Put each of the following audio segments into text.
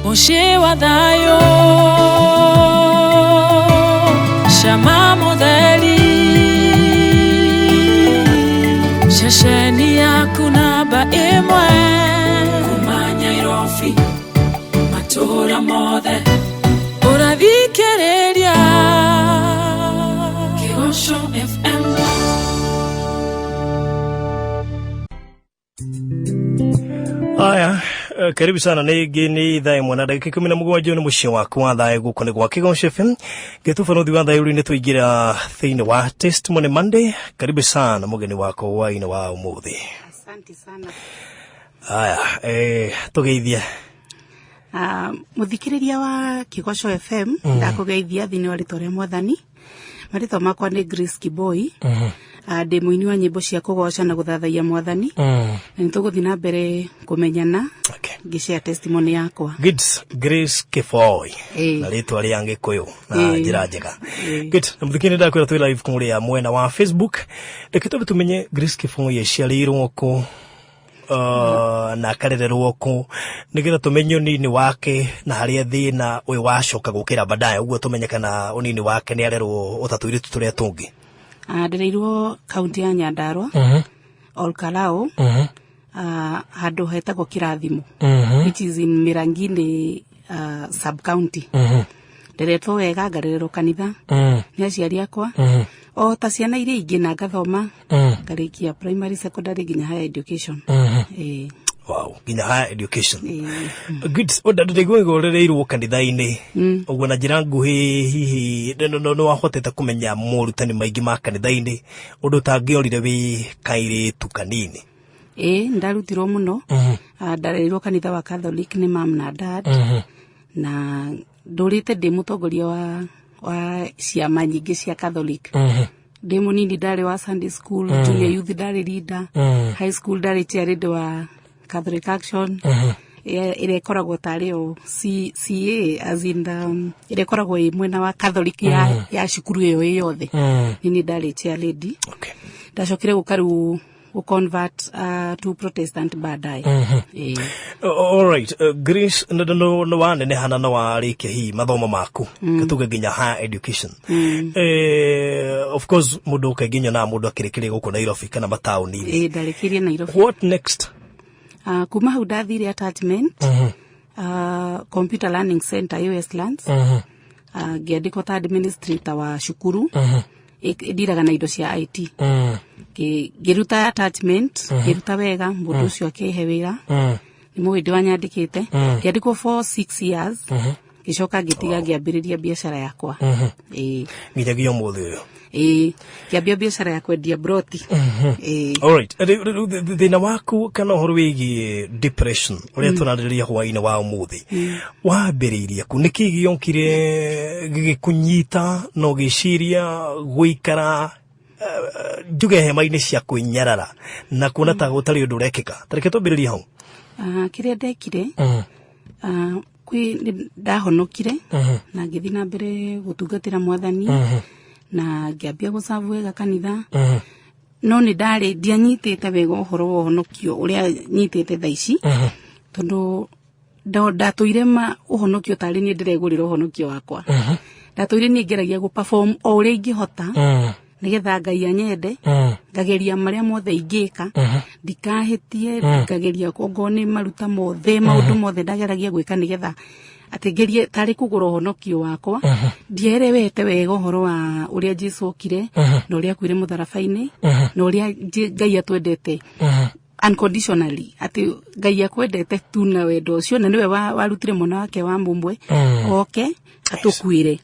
Mũciĩ wa thayũ, cama mũtheri, ceceni yaku namba ĩmwe, kuma Nyairobi matũũra mothe ũrathikĩrĩria Kĩgoco FM. Haya, karibu sana nä ngä nä ithaa ĩmwe na ndagĩka 17 nĩ mũciĩ waku wa thayũ gũkũ nĩ gwa Kĩgoco FM gĩtũbarothi wa thayũ rĩu nĩ tũingĩra thĩinĩ wa Testimony Monday. Karibu sana mũgeni wakwa hwainĩ wa ũmũthĩ. Asante sana. Haya, tũgeithie. Muthikiriria wa Kigoco FM, ndakugeithia thĩinĩ wa rĩtwa rĩa Mwathani. Marĩtwa makwa nĩ Grace Kiboi. Ndĩ mũini wa nyĩmbo cia kũgoca na gũthathaiya Mwathani. Na nĩ tũgũthiĩ na mbere kũmenyana ngĩshare testimony yakwa. Good. Grace Kiboi na rĩtwa rĩa Gĩkũyũ na njĩra njega. Good. Na mũthikĩrĩria, ndakwĩra twĩ live kũrĩa mwena wa Facebook. Reke twambe tũmenye Grace Kiboi aciarĩirwo kũ na akarererwo kũ, nĩgetha tũmenye ũnini wake na harĩa thĩna ũyũ wacoka gũkĩra baadaye, ũguo tũmenye kana ũnini wake nĩ arerwo ota tũirĩtu tũrĩa tũngĩ. Ndereirwo kaunti ya Nyandarua, Olkalou, handũ hetagwo Kĩrathimo, which is in Mĩrangini sub county. Nderetwo wega, ngarererwo kanitha nĩ aciari akwa o ta ciana iria ingĩ, na ngathoma ngarĩkia primary, secondary nginya higher education. Wow, nginya higher education. Good. Ndaigua ũrereirwo kanitha-inĩ ũguo na njĩra nguhĩ, hihi nĩ wahotete kũmenya morutani maingĩ ma kanitha-inĩ, ũndũ ũtangĩorire wĩ kairĩtu kanini? Ĩĩ, ndarutirwo mũno. Ndarerirwo kanitha wa Catholic nĩ mam na dad, na ndũrĩte ndĩ mũtongoria wa ciama nyingĩ cia Catholic. Ndĩ mũnini ndarĩ wa Sunday school, junior youth ndarĩ leader, high school ndarĩ chairlady wa Catholic Action, ĩrĩa ĩkoragwo tarĩ o CA, as in the, ĩrĩa ĩkoragwo ĩ mwena wa Catholic ya cukuru ĩyo ĩ yothe. Nĩ ndarĩ chairlady. Ndacokire gũka rĩu gũ convert to Protestant baadaye. Ĩĩ. All right, Grace, nĩ wanenehana na warĩkia hihi mathomo maku, gatuge nginya higher education. Of course mũndũ kaingĩ nyonaga mũndũ akĩrĩkĩria gũkũ Nairobi kana mataũni-inĩ. Ĩĩ, ndarĩkĩrie Nairobi. What next? Kuma hau ndathire attachment Computer Learning Center ĩ Westlands, ngĩandĩkwo ta administrator wa cukuru ĩndiraga na indo cia IT. Ngĩruta attachment, ngĩruta wega, mũndũ ũcio akĩhe wĩra, nĩ mũhĩndĩ wanyandĩkĩte. Ngĩandĩkwo for 6 years, ngĩcoka ngĩtiga, ngĩambĩrĩria biacara yakwa. Ĩĩ. Nginyagia ũmũthĩ ũyũ? Ĩĩ, ngĩambia biacara ya kwendia broti. Ĩĩ. Alright, rĩu thĩna waku kana ũhoro wĩgiĩ depression ũrĩa tũrarĩrĩria hwainĩ wa ũmũthĩ wambĩrĩirie ku? Nĩkĩ gĩokire gĩgĩkũnyita na ũgĩciria gũikara, njuge, hema-inĩ cia kwĩnyarara na kuona ta gũtarĩ ũndũ ũrekĩka? Tareke twambĩrĩrie hau. Kĩrĩa ndekire, kwĩ nĩ ndahonokire na ngĩthiĩ na mbere gũtungatĩra Mwathani na ngĩambia gũcabu wega kanitha, no nĩ ndarĩ ndianyitĩte wega ũhoro wa ũhonokio ũrĩa nyitĩte thaa ici, tondũ ndatũire ma ũhonokio tarĩ niĩ ndĩregũrĩra ũhonokio wakwa. Ndatũire niĩ ngeragia gũ perform o ũrĩa ingĩhota nĩgetha Ngai anyende, ngageria marĩa mothe ingĩka ndikahĩtie, ngageria ongorwo nĩ maruta mothe, maũndũ mothe ndageragia gwĩka nĩgetha atĩ ngerie tarĩ kũgũra ũhonokio wakwa. Ndierewete wega ũhoro wa ũrĩa Jesu okire na ũrĩa akuire mũtharaba-inĩ na ũrĩa Ngai atwendete unconditionally, atĩ Ngai akwendete tu na wendo ũcio, na nĩwe warutire mwana wake wa mũmwe oke atũkuĩre.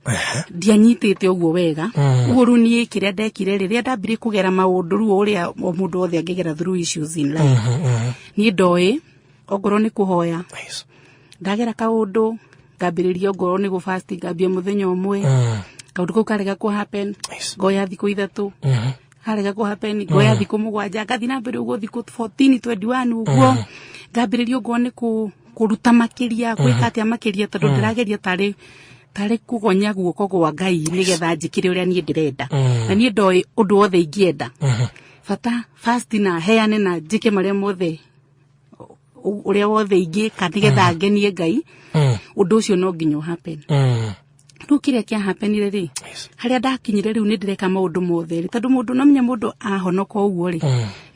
Ndianyitĩte ũguo wega. Ũguo rĩu niĩ kĩrĩa ndekire, rĩrĩa ndambire kũgera maũndũ rĩu ũrĩa o mũndũ wothe angĩgera through issues in life, niĩ ndoĩ ongorwo nĩ kũhoya, ndagera kaũndũ ngambĩrĩria, ongorwo nĩ gũ ngambia mũthenya ũmwe, kaũndũ kau karega kũ happen, ngoya thikũ 3, karega kũ happen, ngoya thikũ 7, ngathiĩ na mbere ũguo thikũ 14, 21 ũguo, ngambĩrĩria ongorwo nĩ kũruta makĩria, gwĩka atĩa makĩria, tondũ ndĩrageria tarĩ kũgonya guoko gwa Ngai nĩgetha njĩkĩre ũrĩa niĩ ndĩrenda. Na niĩ ndoĩ ũndũ wothe ingĩenda bata fast na heane na njĩke marĩa mothe. Ũrĩa wothe ingĩka nĩgetha ngenie Ngai, ũndũ ũcio no nginya ũhappen. Rĩu kĩrĩa kĩahapenire rĩ, harĩa ndakinyire rĩu nĩ ndĩreka maũndũ mothe rĩ, tondũ mũndũ no menya mũndũ ahonoka ũguo rĩ,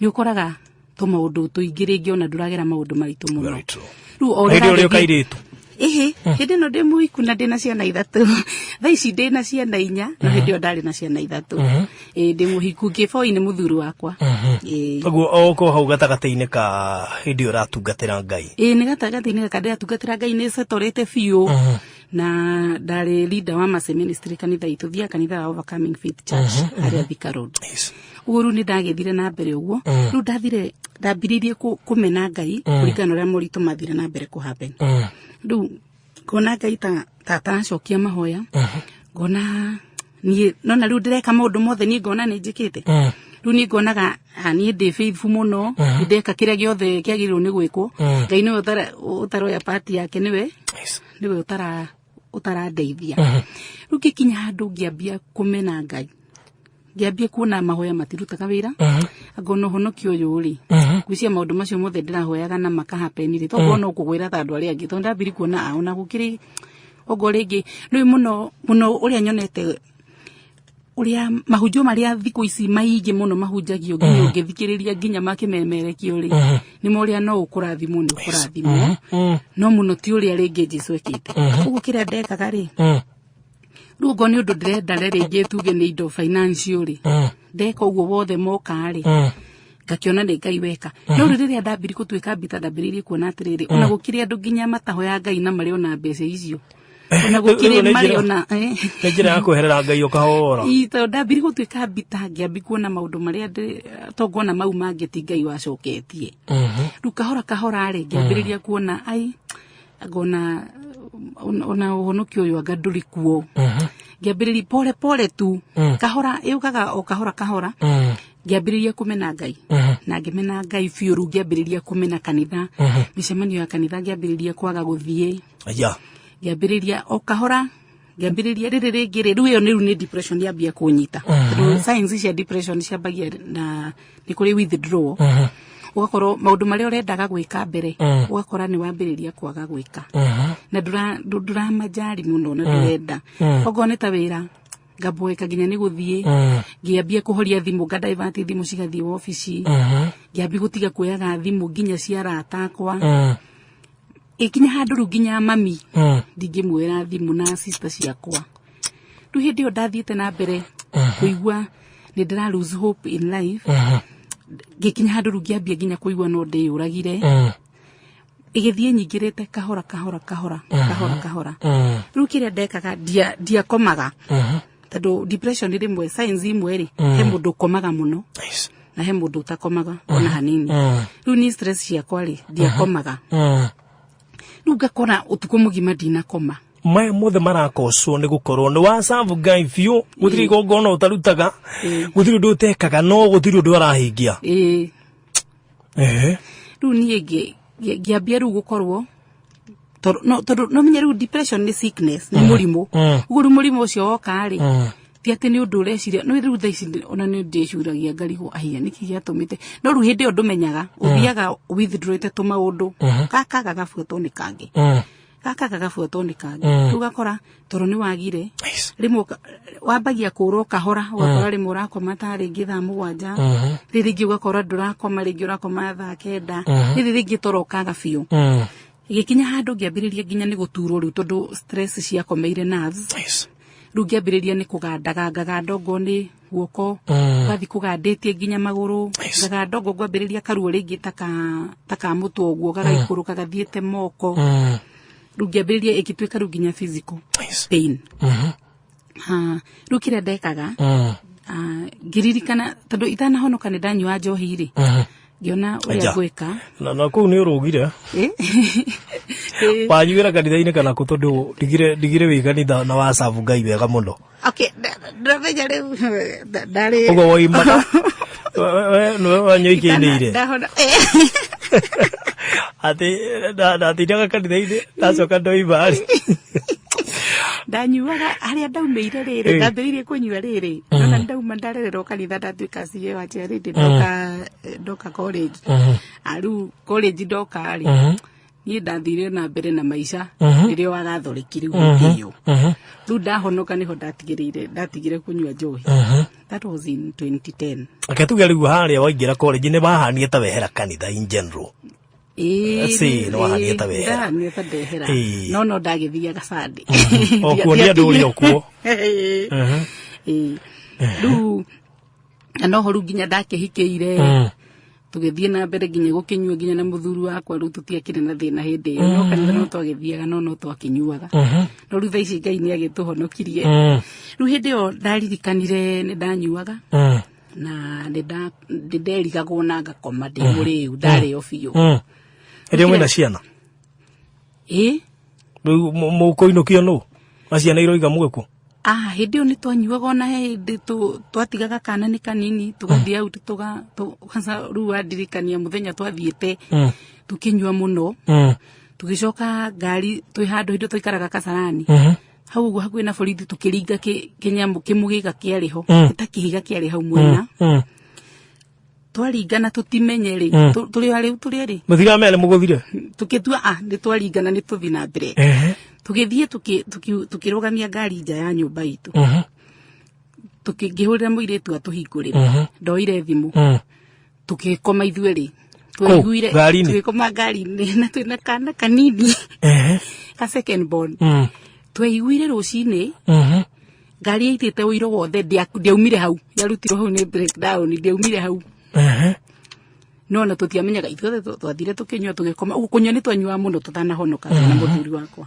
nĩ ũkoraga tũmaũndũ tũingĩ rĩngĩ ona ndũragera maũndũ maritũ mũno. Very true. Rĩu o Hĩndĩ ũrĩa ũrĩ o ũrathiĩ- kairĩtu. Ĩhĩ, hĩndĩ ĩno ndĩ mũhiku na ndĩna ciana 3. Thaa ici ndĩna ciana 4, no hĩndĩ ĩyo ndarĩ na ciana 3. Ĩĩ, ndĩ mũhiku, Kĩboi nĩ mũthuri wakwa. Ĩĩ. Ũguo o hau gatagatĩ-inĩ ka hĩndĩ ĩyo ũratungatĩra Ngai. Ĩĩ, nĩ gatagatĩ-inĩ gaka ndĩratungatĩra Ngai, nĩ cetorĩte biũ, na ndarĩ leader wa Mercy Ministry kanitha itũ, thiaga kanitha wa Overcoming Faith Church harĩa Thika Road. Ũguo rĩu nĩ ndagĩthire na mbere ũguo. Rĩu ndathire ndambĩrĩirie kũmena Ngai kũringana na ũrĩa moritũ mathire na mbere kũ happen. Rĩu ngona Ngai ta ataracokia mahoya, ngona niĩ nona rĩu ndĩreka maũndũ mothe, niĩ ngona nĩ njĩkĩte. Rĩu niĩ ngonaga, ah, niĩ ndĩ faithful mũno, nĩ ndeka kĩrĩa gĩothe kĩagĩrĩirwo nĩ gwĩkwo. Ngai nĩwe ũtaroya part yake, nĩwe nĩwe ũtarandeithia. Rĩu ngĩkinya handũ ngĩambia kũmena Ngai, ngĩambia kuona mahoya matirutaga wĩra, ngona ũhonokio ũyũ rĩ, ngwĩciria maũndũ macio mothe ndĩrahoyaga na makahapeni rĩ, tokorwo no kũgwĩra ta andũ arĩa angĩ, tondũ ndambiri kuona ona gũkĩrĩ ũguo rĩngĩ nĩ mũno mũno ũrĩa nyonete ũrĩa mahunjio marĩa thikũ ici maingĩ mũno mahunjagio, nginya ũngĩthikĩrĩria nginya makĩmemerekio rĩ, nĩ ũrĩa no ũkũrathimwo, nĩ ũkũrathimwo, no mũno ti ũrĩa rĩngĩ Jesu ekĩte. Ũguo kĩrĩa ndekaga rĩ, rĩu okorwo nĩ ũndũ ndĩrenda rĩ, rĩngĩ tuge nĩ indo financial rĩ, ndeka ũguo wothe moka rĩ, ngakĩona nĩ Ngai weka. No rĩu rĩrĩa ndambiri gũtuĩka mbita, ndambĩrĩirie kuona atĩrĩrĩ, ona gũkĩrĩ andũ nginya matahoya Ngai na marĩ ona mbeca icio, ona gũkĩrĩ Rĩu nĩ marĩ njĩra- ona Nĩ njĩra ya kweherera Ngai ũkahora. Ii, tondũ ndambiri gũtuĩka mbita, ngĩambi kuona maũndũ marĩa to ngona mau mangĩ ti Ngai wacoketie. Rĩu kahora kahora rĩ, ngĩambĩrĩria kuona ai ngona ona ũhonokio ũyũ anga ndũrĩ kuo. Ngĩambĩrĩria pole pole tu, kahora ĩũkaga o kahora kahora, ngĩambĩrĩria kũmena Ngai na ngĩmena Ngai biũ. Rĩu ngĩambĩrĩria kũmena kanitha, mĩcemanio ya kanitha ngĩambĩrĩria kwaga gũthiĩ. Ngĩambĩrĩria o kahora, ngĩambĩrĩria rĩrĩ rĩngĩ rĩ, rĩu ĩyo nĩ rĩu nĩ depression yambia kũnyita, tondũ signs cia depression ciambagia na nĩ kũrĩ withdraw, ũgakorwo maũndũ marĩa ũrendaga gwĩka mbere, ũgakora nĩ wambĩrĩria kwaga gwĩka na ndũramanjari mũno na ndũrenda, okorwo nĩ ta wĩra ngamboeka nginya nĩ gũthiĩ. Ngĩambia kũhoria thimũ, nga divert thimũ cigathiĩ wabici, ngĩambia gũtiga kuoyaga thimũ nginya cia arata akwa. Ĩkinya handũ rĩu nginya mami ndingĩmuoera thimũ na sister ciakwa. Rĩu hĩndĩ ĩyo ndathiĩte na mbere kũigua nĩ ndĩra lose hope in life, ngĩkinya handũ rĩu ngĩambia nginya kũigua no ndĩyũragire. Ĩgĩthiĩ nyingĩrĩte kahora kahora kahora kahora kahora. Rĩu kĩrĩa ndekaga, ndiakomaga, tondũ depression rĩmwe signs imwe rĩ, he mũndũ ũkomaga mũno na he mũndũ ũtakomaga ona hanini. Rĩu ni stress ciakwa rĩ, ndiakomaga. Rĩu ngakora ũtukũ mũgima ndinakoma. Maya mothe marakocwo nĩ gũkorwo nĩ wacabu Ngai biũ, gũtirĩ igongona ũtarutaga, gũtirĩ ũndũ ũtekaga, no gũtirĩ ũndũ arahingia. Ĩĩ. Ehe. Rĩu niĩ ngĩambia rĩu gũkorwo tondũ no tondũ no menye rĩu depression nĩ sickness, nĩ mũrimũ. Ũguo rĩu mũrimũ ũcio woka rĩ, ti atĩ nĩ ũndũ ũreciria, no rĩu thaa ici ona nĩ ndĩcuragia ngarigwo ahiya nĩkĩ gĩatũmĩte, no rĩu hĩndĩ ĩyo ndũmenyaga, ũthiaga withdrawĩte tũmaũndũ, gaka gagabuatwo nĩ kangĩ, gaka gagabuatwo nĩ kangĩ. Rĩu ũgakora tondũ nĩ wagire, rĩmwe wambagia kũrwo kahora, ũgakora rĩmwe ũrakoma ta rĩngĩ thaa 7, rĩrĩ rĩngĩ ũgakora ndũrakoma, rĩngĩ ũrakoma thaa 9, rĩrĩ rĩngĩ toro ũkaga biũ. Gĩkinya handũ ngĩambĩrĩria nginya nĩ gũturwo rĩu, tondũ stress ciakomeire nerves. Rĩu ngĩambĩrĩria nĩ kũgandaga, ngaganda ongorwo nĩ guoko, ũgathiĩ kũgandĩtie nginya magũrũ. Ngaganda ũguo, ngwambĩrĩria karuo rĩngĩ ta ka mũtwe ũguo gagaikũrũka gathiĩte moko. Rĩu ngĩambĩrĩria ĩgĩtuĩka rĩu nginya physical pain. Ha, rĩu kĩrĩa ndekaga, ngĩririkana tondũ itanahonoka nĩ ndanyua njohi rĩ, ngĩona ũrĩa Aja. ngwĩka. Na kũu nĩ ũrũgire? Eh? Eh, Wanyuĩra kanitha-inĩ kana kũ? Tondũ ndigire wĩ kanitha na wacabu Ngai wega mũno. Okay, ndamenya rĩu ndarĩ Ũguo woimaga nĩwe wanyuikĩinĩire? Ndahona. Eh. Atĩ ndatindaga kanitha-inĩ, ndacoka ndoima rĩ. Ndanyuaga harĩa ndaumĩire rĩrĩ, ndambĩrĩirie kũnyua rĩrĩ, nona ndauma ndarererwo kanitha, ndatuĩka CA wa charity, ndoka college. Rĩu college ndoka rĩ, niĩ ndathire na mbere na maica rĩrĩa wa gathoreki. Rĩu hĩndĩ ĩyo rĩu ndahonoka nĩho ndatigĩrĩire, ndatigire kũnyua njohi. That was in 2010. Reke tuge rĩu harĩa waingĩra college nĩ wahanie ta wehera kanitha in general. Ĩĩ. See, nĩ wahania ta wehera. Ndahania ta ndehera. No ndagĩthiaga Sunday. O kuonia andũ ũrĩa ũkuo. Ĩĩ. Rĩu na noho rĩu nginya ndakĩhikĩire, tũgĩthiĩ na mbere nginya gũkĩnyua nginya na mũthuri wakwa. Rĩu tũtiakĩrĩ na thĩna hĩndĩ ĩyo, no kanitha no twagĩthiaga, no twakĩnyuaga. No rĩu thaa ici Ngai nĩ agĩtũhonokirie. Rĩu hĩndĩ ĩyo ndaririkanire nĩ ndanyuaga na nĩ nderigagwo na ngakoma ndĩ mũrĩu, ndarĩo biũ. Hĩndĩ ĩyo mwĩna ciana? Ĩ. Rĩu mũkũinũkio nũ na ciana iroiga mũgĩkũ? Ah, hĩndĩ ĩyo nĩ twanyuaga, ona he hĩndĩ twatigaga kana nĩ kanini, tũgathiĩ out, kwanza rĩu wandirikania mũthenya twathiĩte tũkĩnyua mũno, tũgĩcoka ngari twĩ handũ hĩndĩ twaikaraga Kasarani hau ũguo hakuhĩ na borithi, tũkĩringa kĩnyamũ kĩmũgĩga kĩarĩ ho, ta kĩhiga kĩarĩ hau mwena. Twaringana tũtimenye rĩ, tũrĩ o rĩu tũrĩ erĩ. Mũtiramenya nĩ mũgũthire. Tũkĩtua ah nĩ twaringana, nĩ tũthi na mbere. Tũgĩthiĩ tũkĩrũgamia ngari nja ya nyũmba itũ. Ngĩhũrĩra mũirĩtu atũhingũrĩre, ndoire thimũ. Tũgĩkoma ithuerĩ. Twaiguire Ngari-inĩ? Tũgĩkoma ngari-inĩ na twĩna kana kanini ka second born. Twaiguire rũcinĩ ngari yaitĩte ũiro wothe, ndiaumire hau, yarutirwo hau nĩ breakdown, ndiaumire hau. No na tũtiamenyaga ithuothe, twathire tũkĩnyua, tũgĩkoma ũguo. Kũnyua nĩ twanyuaga mũno tũtanahonoka na mũthuri wakwa.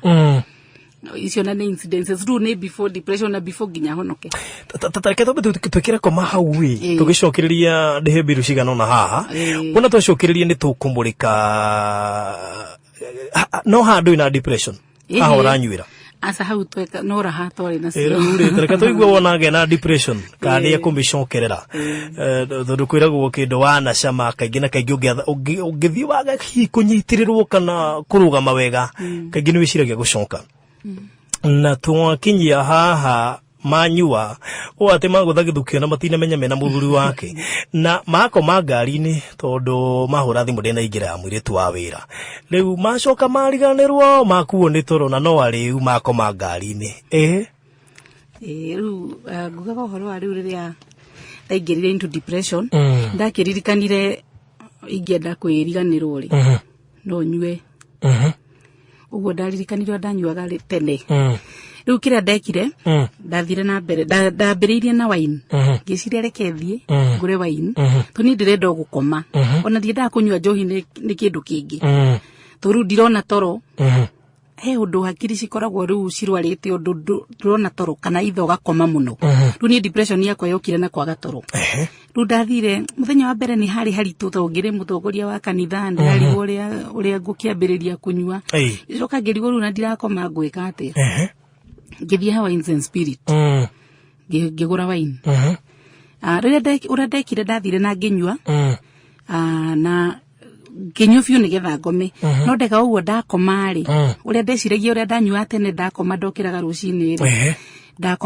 Icio na nĩ incidences rĩu nĩ before depression na before nginya honoke. Tareke twambe twĩkĩre koma hau ĩ, tũgĩcokereria ndĩhe mbiru cigana ũna haha. Wona twacokereria nĩ tũkũmũrĩka no handũ ina depression haha ũranyuĩra. Aca, hau tweka no raha twarĩ nacio. Rĩu rĩ, tareke tũigue wona agĩa na depression kana nĩ ekũmĩcokerera. Tondũ kwĩragwo kĩndũ wanacama kaingĩ na kaingĩ ũngĩthiĩ waga hihi kũnyitĩrĩrwo kana kũrũgama wega, kaingĩ nĩ wĩciragia gũcoka. Na twakinyia haha manyua o atĩ magũtha gĩthukio na matinamenya mena mũthuri wake na makoma ngari-inĩ, tondũ mahũra thimũ ndĩnaingĩra ya mũirĩtu wa wĩra. Rĩu macoka mariganĩrwo, makuo nĩ toro na no arĩu makoma ngari-inĩ ĩ. Ĩĩ, rĩu ngugaga ũhoro wa rĩu rĩrĩa ndaingĩrire into depression, ndakĩririkanire ingĩenda kwĩriganĩrwo rĩ, no nyue. Ũguo ndaririkanire ndanyuaga rĩ tene. Rĩu kĩrĩa ndekire, ndathire na mbere, ndambĩrĩirie na wine. Ngĩciria reke thiĩ ngũre wine, to niĩ ndĩrenda o gũkoma, ona ndiendaga kũnyua njohi nĩ kĩndũ kĩngĩ, to rĩu ndirona toro. He ũndũ hakiri cikoragwo rĩu cirwarĩte ũndũ ndũrona toro kana ithe ũgakoma mũno. Rĩu niĩ depression yakwa yokire na kwaga toro. Rĩu ndathire mũthenya wa mbere nĩ harĩ haritũ, tondũ ngĩrĩ mũtongoria wa kanitha, ndĩrarigwo ũrĩa ngũkĩambĩrĩria kũnyua. Gĩcoka ngĩrigwo rĩu na ndirakoma ngwĩka atĩa. Ngĩthiĩ ha Wines and Spirit, ngĩgũra wine. Rĩrĩa ũrĩa ndekire, ndathire na ngĩnyua. Na ngĩnyua biũ nĩgetha ngome, no ndeka ũguo ndakoma rĩ, ũrĩa ndeciragia ũrĩa ndanyua tene ndakoma ndokĩraga rũcinĩ rĩ,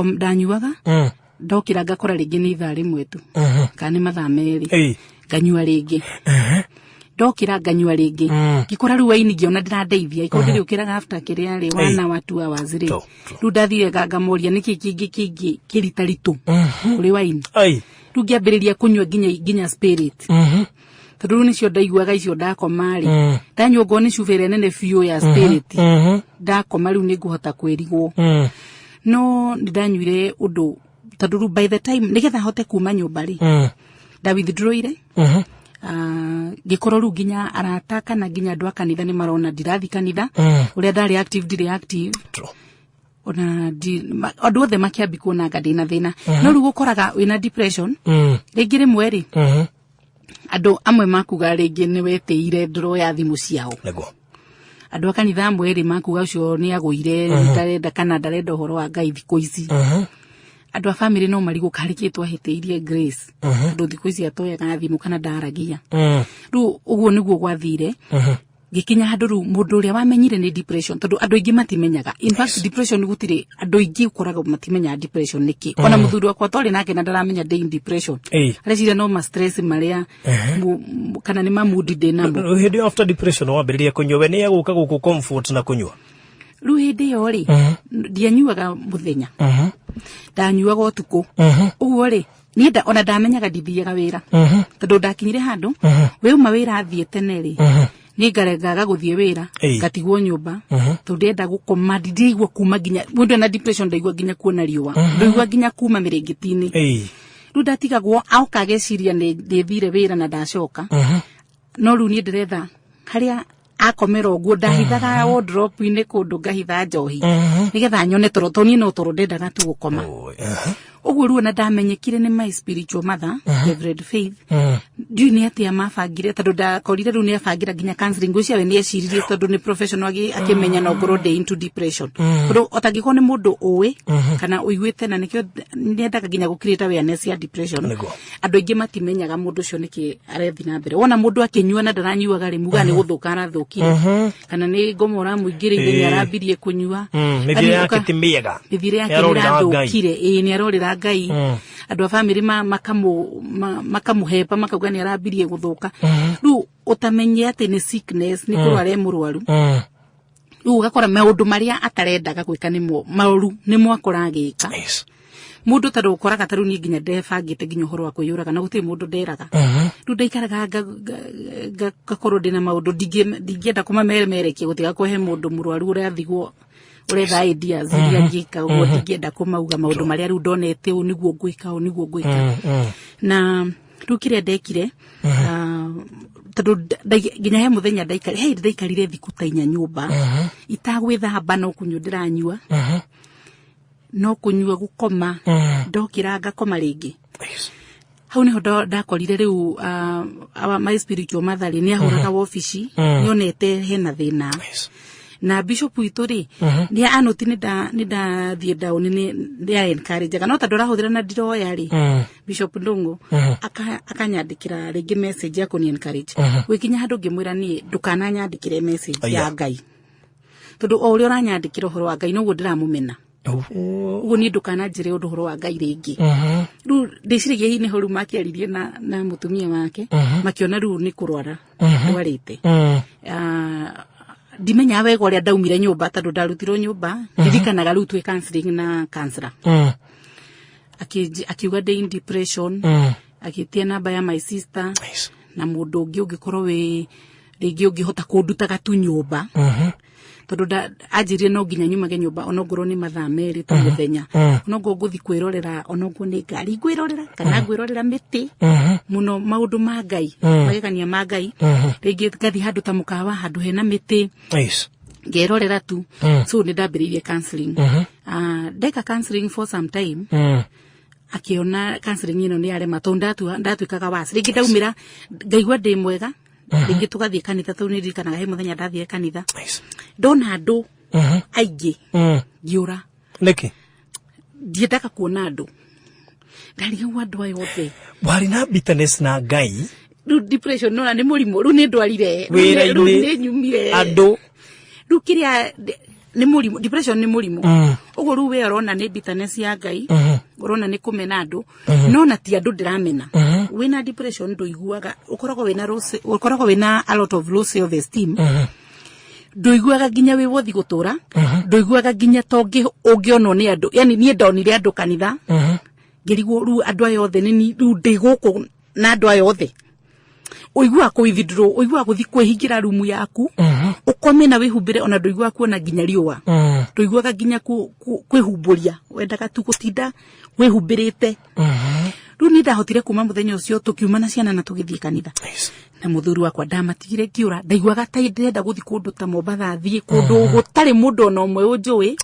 ndanyuaga, ndokĩra ngakora rĩngĩ nĩ ithaa 1 tu kana nĩ mathaa 2. Nganyua rĩngĩ, ndokĩra nganyua rĩngĩ. Ngĩkora rĩu waini ngĩona ndĩrandeithia ikorwo ndĩrĩũkĩraga after kĩrĩa rĩ 1 hour, 2 hours rĩ. True, true. Rĩu ndathire ngamoria nĩkĩ kĩngĩ kĩngĩ kĩritaritũ kũrĩ waini. Rĩu ngĩambĩrĩria kũnyua nginya spirit, tondũ rĩu nĩcio ndaiguaga icio ndakoma rĩ, ndanyua ngoo nĩ cuba ĩrĩa nene biũ ya spirit, ndakoma rĩu nĩ ngũhota kwĩrigwo. No nĩ ndanyuire ũndũ, tondũ rĩu by the time nĩgetha hote kuma nyũmba rĩ, nda withdrawire. Ngĩkorwo rĩu nginya arata kana nginya andũ a kanitha nĩ marona ndirathi kanitha, ũrĩa ndarĩ active ndirĩ active. Ona andũ othe makĩambi kuona anga ndĩna thĩna. No rĩu ũkoraga wĩna depression rĩngĩ rĩmwe rĩ, andũ amwe makuga rĩngĩ nĩ wetĩire ndũroya thimũ ciao. Andũ a kanitha amwe rĩ makuga ũcio nĩ agũire, ndarenda kana ndarenda ũhoro wa Ngai thikũ ici. Andũ a family no marigwo karĩ kĩ twahĩtĩirie Grace, tondũ thikũ ici atoyaga thimũ kana ndaragia. Rĩu ũguo nĩguo gwathire. Ngikinya handu riu mundu uria wamenyire ni depression, tondu andu aingi matimenyaga. In fact, depression gutiri andu aingi ukoraga matimenyaga depression niki. Ona muthuri wakwa twari nake na ndaramenya ndi in depression. Areciria no ma stress maria kana ni ma mood ndi namo. Hĩndĩ ĩyo after depression wambĩrĩria kũnyua, we nĩ egũka gũkũ comfort na kũnyua? Riu hĩndĩ ĩyo rĩ, ndianyuaga mũthenya, ndanyuaga ũtukũ. Ũguo rĩ, niĩ ona ndamenyaga ndithiaga wĩra, tondũ ndakinyire handũ wĩuma wĩra athiĩ tene rĩ, nĩ ngarengaga gũthiĩ wĩra, ngatigwo nyũmba, tondũ ndĩrenda gũkoma. Ndiraigua kuma nginya mũndũ ena depression, ndaigua nginya kuona riũa, ndaigua nginya kuma mĩrĩngĩti-inĩ. Rĩu ndatigagwo aoka ageciria nĩ ndĩthire wĩra na ndacoka, no rĩu niĩ ndĩretha harĩa akomera ũguo, ndahithaga wardrobe-inĩ kũndũ, ngahitha njohi nĩgetha nyone toro, tondũ niĩ no toro ndendaga tu gũkoma. Ũguo rĩu ona ndamenyekire nĩ my spiritual mother, Reverend Faith. Ndiũĩ nĩ atĩa mabangire, tondũ ndakorire rĩu nĩ abangira nginya counseling. Ngwĩciria we nĩ eciririe tondũ nĩ professional, akĩmenya no ngorwo ndĩ into depression, tondũ otangĩkorwo nĩ mũndũ ũĩ kana ũiguĩte, na nĩkĩo nyendaga nginya gũ create awareness ya depression. Andũ aingĩ matimenyaga mũndũ ũcio nĩkĩ arethi na mbere. Wona mũndũ akĩnyua na ndaranyuaga rĩ, muga nĩ gũthũka arathũkire, kana nĩ ngoma ũramũingĩrĩire, nĩ arambirie kũnyua. Mĩthiĩre Yaani yake ti mĩega. Mĩthiĩre yake Nĩarorĩra Ngai. nĩrathũkire, ĩĩ, nĩ arorĩra Ngai. Andũ a bamĩrĩ makamũhepa, makauga nĩ arambirie gũthũka. Rĩu ũtamenye atĩ nĩ sickness, nĩ kũrwara e mũrwaru. Rĩu ũgakora maũndũ marĩa atarendaga gwĩka nĩmo maũru nĩmo akora agĩka. Mũndũ tondũ ũkoraga ta rĩu niĩ nginya ndebangĩte nginya ũhoro wa kwĩyũraga, na gũtirĩ mũndũ nderaga. Rĩu ndaikaraga ngakorwo ndĩna maũndũ ndingĩenda kũmamemerekia, gũtiga kũhe mũndũ mũrwaru ũrathigwo ũretha ideas iria angĩka ũguo. Ndingĩenda kũmauga maũndũ marĩa rĩu ndonete, ũũ nĩguo ngwĩka, ũũ nĩguo ngwĩka. Na rĩu kĩrĩa ndekire, tondũ nginya he mũthenya ndaikari, he hĩndĩ ndaikarire thikũ ta 4 nyũmba itagwĩthamba, no kũnyua ndĩranyua, no kũnyua, gũkoma, ndokĩra ngakoma rĩngĩ. Hau niho ndakorire rĩu my spiritual mother rĩ, nĩ ahũraga wabici, nĩonete hena thĩna. Na bishop witũ rĩ, nĩ anoti nĩ ndathiĩ ndaũni, nĩ a encourage, no tondũ arahũthĩra na ndiroya rĩ, Bishop Ndungu akanyandĩkĩra rĩngĩ message ya kũni encourage. Gwĩkinya handũ ngĩmwĩra niĩ ndũkananyandĩkĩre message ya Ngai, tondũ o ũrĩa ũranyandĩkĩra ũhoro wa Ngai noguo ndĩramũmena. Ũguo niĩ ndũkananjĩre ũndũ ũhoro wa Ngai rĩngĩ. Rĩu ndĩciragia hihi nĩho rĩu makĩaririe na mũtumia wake, makĩona rĩu nĩ kũrwara ndwarĩte. Ndimenyaga wega ũrĩa ndaumire nyũmba, tondũ ndarutirwo nyũmba. Ndirikanaga rĩu twĩ counseling na counselor, akiuga ndĩ in depression, agĩtia namba ya my sister na mũndũ ũngĩ ũngĩkorwo wĩ rĩngĩ ũngĩhota kũndutaga tu nyũmba, tondũ anjĩrire no nginya nyumage nyũmba onongorwo nĩ mathaa 2 ta mũthenya, onongorwo ngũthi kwĩrorera, onongorwo nĩ ngari ngwĩrorera kana ngwĩrorera mĩtĩ, mũno maũndũ ma Ngai, magegania ma Ngai. Rĩngĩ ngathi handũ ta mũkawa, handũ hena mĩtĩ, ngerorera tu. So nĩ ndambĩrĩirie counseling. Ndeka counseling for some time, akiona counseling ĩno nĩ yarema, tondũ ndatuĩkaga wasi. Rĩngĩ ndaumĩra ngaigua ndĩ mwega, rĩngĩ tũgathiĩ kanitha, tondũ nĩ ndirikanaga he mũthenya ndathire kanitha, ndona andũ aingĩ ngĩũra. Nĩkĩ? Ndiendaga kuona andũ, ndarigagwo andũ aya othe. Warĩ na bitterness na Ngai. Rĩu depression nona nĩ mũrimũ, rĩu nĩ ndwarire. Rĩu Wĩra-inĩ, nĩ nyumire andũ. Rĩu kĩrĩa nĩ mũrimũ, depression nĩ mũrimũ. Ũguo rĩu we ũrona nĩ bitterness ya Ngai, ũrona nĩ kũmena andũ, no na ti andũ ndĩramena. Wĩna depression ndũiguaga, ũkoragwo wĩna a lot of low self esteem, ndũiguaga nginya wĩ wothi gũtũra, ndũiguaga nginya ta ũngĩonwo nĩ andũ. Yani niĩ ndonire andũ kanitha ngĩrigwo rĩu andũ aya othe nĩ rĩu ndĩ gũkũ na andũ aya othe. Ũiguaga kũ withdraw, ũiguaga gũthiĩ kwĩhingĩra rumu yaku, ũkome na wĩhumbĩre, ona ndũiguaga kuona nginya riũa, ndũiguaga nginya kwĩhumbũria, wendaga tu gũtinda wĩhumbĩrĩte. Rĩu niĩ ndahotire kuma mũthenya ũcio, tũkiuma na ciana na tũgĩthiĩ kanitha na mũthuri wakwa, ndamatigire ngĩũra. Ndaiguaga ta ndĩrenda gũthiĩ kũndũ ta Mombatha, thiĩ kũndũ gũtarĩ mũndũ ona ũmwe ũnjũĩ,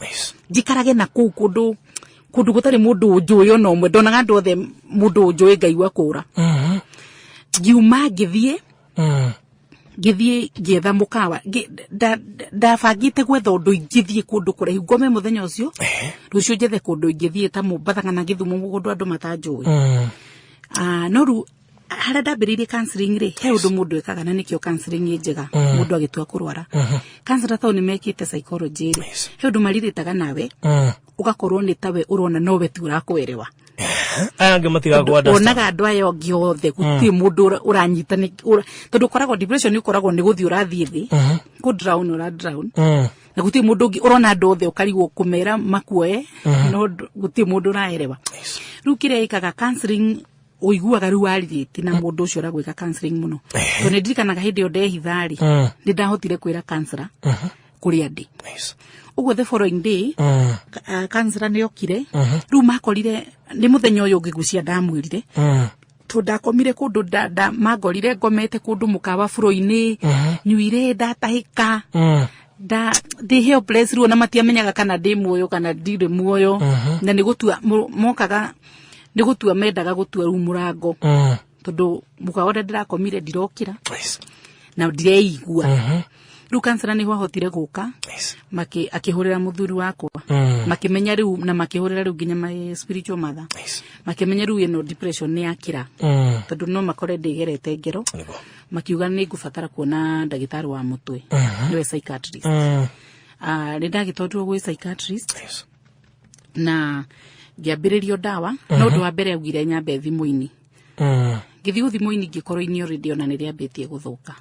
njikarage na kũu kũndũ gũtarĩ mũndũ ũnjũĩ ona ũmwe. Ndonaga andũ othe mũndũ ũnjũĩ ngaigua kũra. Ngiuma ngĩthiĩ, ngĩthiĩ ngĩetha mũkawa. Ndabangĩte gwetha ũndũ ingĩthiĩ kũndũ kũraihu, ngome mũthenya ũcio, rũciũ njethe kũndũ ingĩthiĩ ta Mombatha kana Gĩthumo, kũndũ andũ matanjũĩ. No rĩu Harĩa ndambĩrĩirie counseling rĩ, he ũndũ mũndũ ekaga, na nĩkĩo counseling ĩ njega mũndũ agĩtua kũrwara. Counselor tondũ nĩ mekĩte psychology rĩ, he ũndũ marirĩtaga nawe, ũgakorwo nĩ tawe ũrona nowe tu ũrakwerewa. Aya angĩ matigagwo understand. Onaga andũ aya angĩ othe gũtirĩ mũndũ ũranyita tondũ ũkoragwo depression, ũkoragwo nĩ gũthiĩ ũrathiĩ thĩ, kũ drown, ũra drown, na gũtirĩ mũndũ ũngĩ ũrona. Andũ othe ũkarigwo kũmera makuoe, no gũtirĩ mũndũ ũraerewa. Rĩu kĩrĩa ĩkaga counseling, ũiguaga rĩu warirĩti na mũndũ ũcio ũragwĩka counseling mũno, tondũ nĩ ndirikanaga hĩndĩ ĩyo ndehitha rĩ, nĩ ndahotire kwĩra counselor kũrĩa ndĩ. Ũguo the following day, counselor nĩ okire. Rĩu makorire nĩ mũthenya ũyũ ũngĩ gucia ndamwĩrire, tondũ ndakomire kũndũ mangorire ngomete kũndũ mũkawa buro-inĩ, nyuire, ndatahĩka, nda ndĩ helpless. Rĩu ona matiamenyaga kana ndĩ muoyo kana ndirĩ muoyo, na nĩ gũtua mokaga, nĩ gũtua mendaga gũtua rĩu mũrango, tondũ mũkawa ũrĩa ndĩrakomire ndirokĩra na ndireigua. Rĩu counselor nĩho ahotire gũka, akĩhũrĩra mũthuri wakwa, makĩmenya rĩu, na makĩhũrĩra rĩu nginya my spiritual mother, makĩmenya rĩu ĩno depression nĩ yakĩra, tondũ no makore ndĩgerete ngero. Makiuga nĩ ngũbatara kuona ndagĩtarĩ wa mũtwe, nĩwe psychiatrist. Nĩ ndagĩtwarirwo gwĩ psychiatrist na ngĩambĩrĩrio ndawa, no ũndũ wa mbere augire nyambe thimũ-inĩ. Ngĩthiĩ gũthimũ-inĩ, ngĩkorwo ini already ona nĩ rĩambĩtie gũthũka,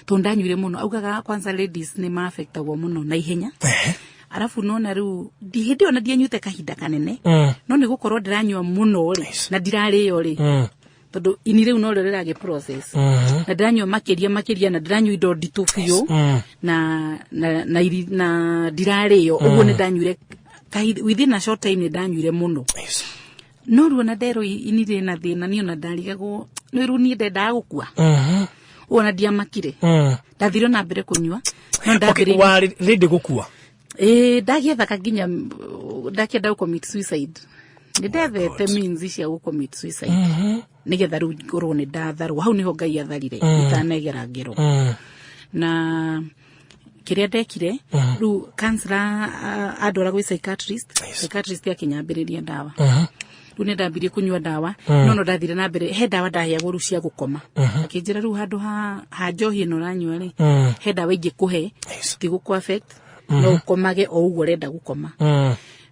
tondũ ndanyuire mũno. Augaga kwanza ladies nĩ maaffectagwo mũno na ihenya. Arabu nona rĩu hĩndĩ ĩyo na ndianyuĩte kahinda kanene, no nĩ gũkorwo ndĩranyua mũno rĩ, na ndirarĩo rĩ, tondũ ini rĩu norĩo rĩragĩ process, na ndĩranyua makĩria makĩria, na ndĩranyua indo nditũ biũ, na ndirarĩo. Ũguo nĩ ndanyuire within a short time, nĩ ndanyuire mũno. No rĩu ona nderwo ini rĩna thĩna, niĩ ona ndarigagwo nĩ rĩu niĩ ndendaga gũkua. Ũguo ona ndiamakire, ndathire na mbere kũnyua, no ndambĩrĩirie. Warĩ ready gũkua? Ĩĩ, ndagiethaga nginya ndakĩenda gũ commit suicide. Nĩ ndethete means cia gũ commit suicide nĩgetha rĩu ngorwo nĩ ndatharwo. Hau nĩho Ngai atharire itanegera ngero. Na kĩrĩa ndekire rĩu, counselor andwara gwĩ psychiatrist. Psychiatrist akĩnyambĩrĩria ndawa. Rĩu nĩ ndambirie kũnyua ndawa, no ndathire na mbere. He ndawa ndaheagwo rĩu cia gũkoma. Akĩnjĩra rĩu handũ ha njohi ĩno ũranyua rĩ, he ndawa ingĩkũhe, tigũkũ affect, no ũkomage o ũguo ũrenda gũkoma.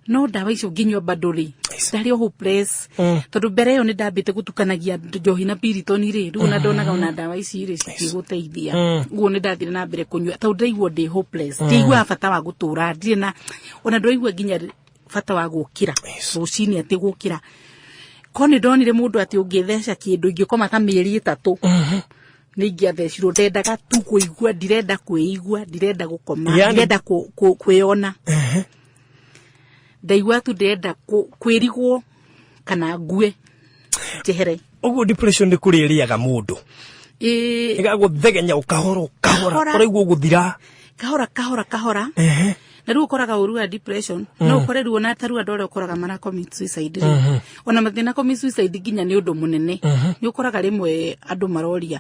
No ndawa icio ngĩnyua bado rĩ, ndarĩ o hopeless, tondũ mbere ĩyo nĩ ndambĩte gũtukanagia njohi na Piriton rĩ. Rĩu ona ndonaga ona ndawa ici rĩ citigũteithia. Ũguo nĩ ndathire na mbere kũnyua, tondũ ndaigua ndĩ hopeless, ndiaiguaga bata wa gũtũra, ndirĩ na ona ndĩraigua nginya bata wa gũkĩra rũcinĩ, atĩ gũkĩra ko nĩ ndonire mũndũ atĩ ũngĩtheca kĩndũ ingĩkoma ta mĩeri 3 nĩ ingĩathecirwo. Ndendaga tu kũigua, ndirenda kwĩigua, ndirenda gũkoma, ndirenda kwĩona. Ndaigua tu ndĩrenda kwĩrigwo kana ngue njehere. Ũguo depression nĩ kũrĩa ĩrĩaga mũndũ? Ĩĩ. Ĩgagũthegenya ũkahora ũkahora. Kahora. Ũraigua ũgũthira. Kahora kahora kahora. Na rĩu ũkoraga ũru wa depression, no ũkore rĩu ona ta rĩu andũ arĩa ũkoraga mara commit suicide rĩ, ona mathĩna commit suicide nginya nĩ ũndũ mũnene. Nĩ ũkoraga rĩmwe andũ maroria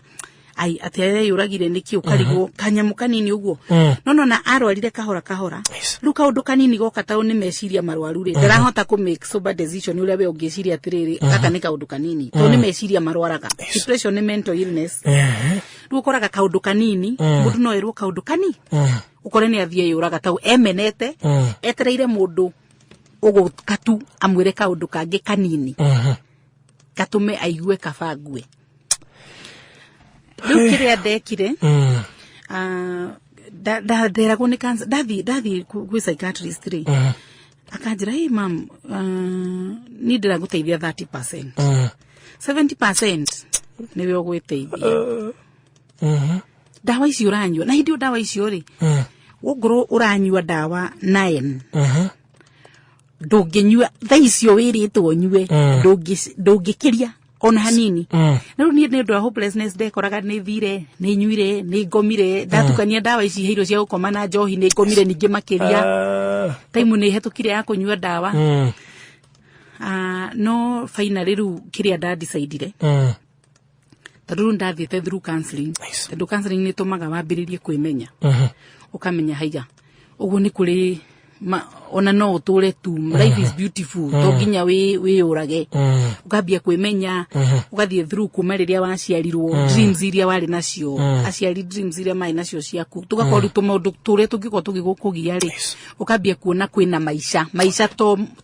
ai atĩ areyũragire nĩkĩ, ũkarigwo kanyamũ kanini ũguo, no nona arwarire kahora kahora. Rĩu kaũndũ kanini goka, tau nĩ meciria marwaru rĩ, ndarahota kũ make sober decision ũrĩa we ũngĩciria atĩrĩrĩ, gaka nĩ kaũndũ kanini, tondũ nĩ meciria marwaraga. Depression nĩ mental illness. Rĩu ũkoraga kaũndũ kanini, mũndũ no erwo kaũndũ kani, ũkore nĩ athiĩ yũraga, tau emenete, etereire mũndũ ũgũka tu amwĩre kaũndũ kangĩ kanini gatũme aigue kaba ngue. Rĩu kĩrĩa ndekire, nderagwo nĩ cancer, ndathiĩ gwĩ psychiatrist rĩ, akanjĩra, "Hey mam, niĩ ndĩragũteithia 30%, 70% nĩwe ũgwĩteithia. Ndawa ici ũranyua, na hĩndĩ ĩyo ndawa icio rĩ, wongorwo ũranyua ndawa 9, ndũngĩnyua thaa icio wĩrĩtwo nyue, ndũngĩkĩria ona hanini." Na rĩu niĩ nĩ ũndũ wa hopelessness ndekoraga nĩ thire, nĩ nyuire, nĩ ngomire, ndatukania ndawa ici heirwo cia gũkoma na njohi, nĩ ngomire ningĩ makĩria. Taimu nĩ hetũkire ya kũnyua ndawa. No finally rĩu kĩrĩa ndandicaidire, tondũ rĩu ndathiĩte through counseling, tondũ counseling nĩ ĩtũmaga wambĩrĩrie kwĩmenya, ũkamenya haiga ũguo nĩ kũrĩ Ona no ũtũre tu, life is beautiful, to nginya wĩyũrage. Ũkambia kwĩmenya, ũgathiĩ through kuma rĩrĩa waciarirwo, dreams iria warĩ nacio, aciari dreams iria marĩ nacio ciaku, tũgakorwo rĩu tũmaũndũ tũrĩa tũngĩkorwo tũgĩgũkũgia rĩ, ũkambia kuona kwĩna maica, maica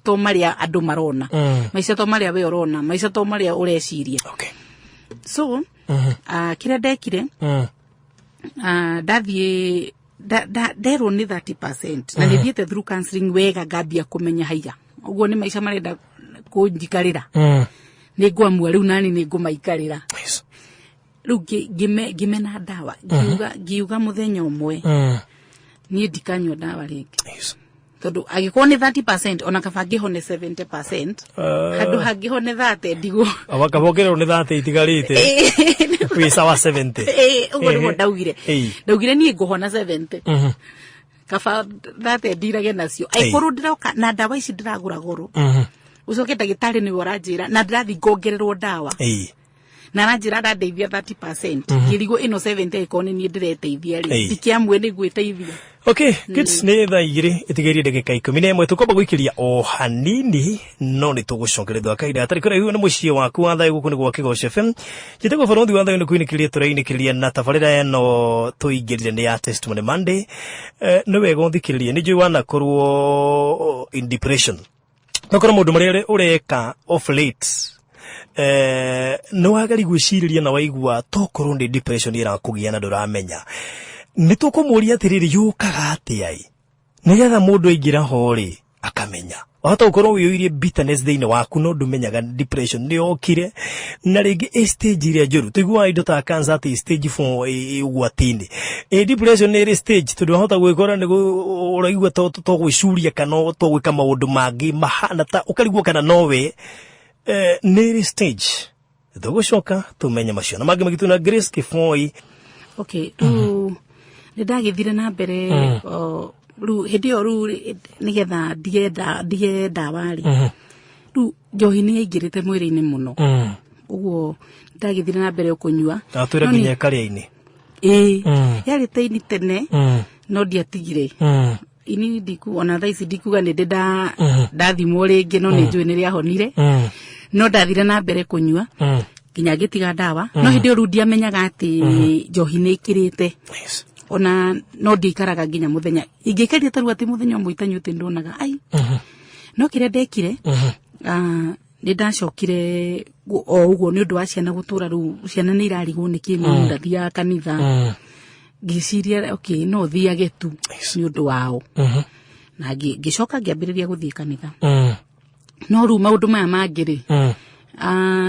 to marĩa andũ marona, maica to marĩa we ũrona, maica to marĩa ũreciria. So kĩrĩa ndekire, ndathiĩ nderwo nĩ 30% na nĩ thiĩte through counseling wega, ngambia kũmenya haiya ũguo nĩ maica marenda kũnjikarĩra, nĩ ngwamua rĩu nani nĩ ngũmaikarĩra. Rĩu ngĩmena ndawa, ngiuga mũthenya ũmwe niĩ ndikanyua ndawa rĩngĩ, tondũ angĩkorwo nĩ 30%, ona kaba ngĩhone 70% handũ hangĩhone 30 ndigwo. Wakabongererwo nĩ 30 itigarĩte, wĩ sawa 70. Ĩĩ, ũguo nĩguo ndaugire. Ndaugire niĩ ngũhona 70, kaba 30 ndirage nacio, angĩkorwo ndĩroka na ndawa ici ndĩragũra goro, ũcoke ndagĩtarĩ nĩwe ũranjĩra na ndĩrathiĩ ngongererwo ndawa, na aranjĩra arandeithia 30%, ngĩrigwo ĩno 70 angĩkorwo nĩ niĩ ndĩreteithia rĩ, ndikĩamue nĩ gwĩteithia. Okay, good. Nĩ thaa 2 ĩtigĩrie ndagĩka 11. Tũkwamba gũikĩria o hanini, no nĩ tũgũcokeria kahinda gatarĩ kũraihu. Nĩ mũciĩ waku wa thayũ, gũkũ nĩ gwa Kĩgoco FM. Njĩtagwo Barothi wa Thayũ. Nĩ kũinĩkĩrĩria tũrainĩkĩrĩria na tabarĩra ĩno tũingĩrire nĩ ya Testimony Monday. Nĩ wega ũthikĩrĩrie, nĩ njũĩ wanakorwo in depression, nokorwo maũndũ marĩa ũreka off late, nĩ wageri gwĩcirĩria na waigua tokorwo nĩ depression ĩrakũgia na ndũramenya. Nĩ tũkũmũria atĩrĩrĩ, yũkaga atĩa ĩ, nĩgetha mũndũ aingĩra ho rĩ akamenya. Wahota gũkorwo wĩyũirie bitterness thĩinĩ waku no ndũmenyaga depression nĩ yokire, na rĩngĩ ĩ stage ĩrĩa njũru. Tũiguaga indo ta cancer atĩ stage 4 ĩ ũgwati-inĩ. Ĩ depression nĩ ĩrĩ stage? Tondũ wahota gwĩkora nĩ ũraigua to gwĩcuria kana to gwĩka maũndũ mangĩ mahana ta ũkarigwo kana nowe. Nĩ ĩrĩ stage? Tũgũcoka tũmenye macio na mangĩ magitũ na Grace Kĩboi. Okay, rĩu nĩ ndagĩthire na mbere o, rĩu hĩndĩ ĩyo rĩu nĩgetha ndige ndawa rĩ, rĩu njohi nĩ yaingĩrĩte mwĩrĩ-inĩ mũno, ũguo ndagĩthire na mbere kũnyua. Atwĩra No nginya ĩkarĩa-inĩ. Ĩĩ, yarĩ ta ini tene, no ndiatigire ini ndiku, ona thaa ici ndikuga nĩ ndĩ ndathimwo rĩngĩ, no nĩ njũĩ nĩ rĩahonire. No ndathire na mbere kũnyua nginya ngĩtiga ndawa, no hĩndĩ ĩyo rĩu ndiamenyaga atĩ njohi nĩ ĩkĩrĩte. Ona no ndiikaraga nginya mũthenya, ingĩikarire ta rĩu atĩ mũthenya ũmwe itanyuĩte ndonaga ai. No kĩrĩa ndekire, nĩ ndacokire o ũguo nĩ ũndũ wa ciana gũtũra, rĩu ciana nĩ irarigwo nĩkĩ mami ndathiaga kanitha. Ngĩciria okay, no thiage tu nĩ ũndũ wao, na ngĩcoka ngĩambĩrĩria gũthiĩ kanitha. No rĩu maũndũ maya mangĩ rĩ,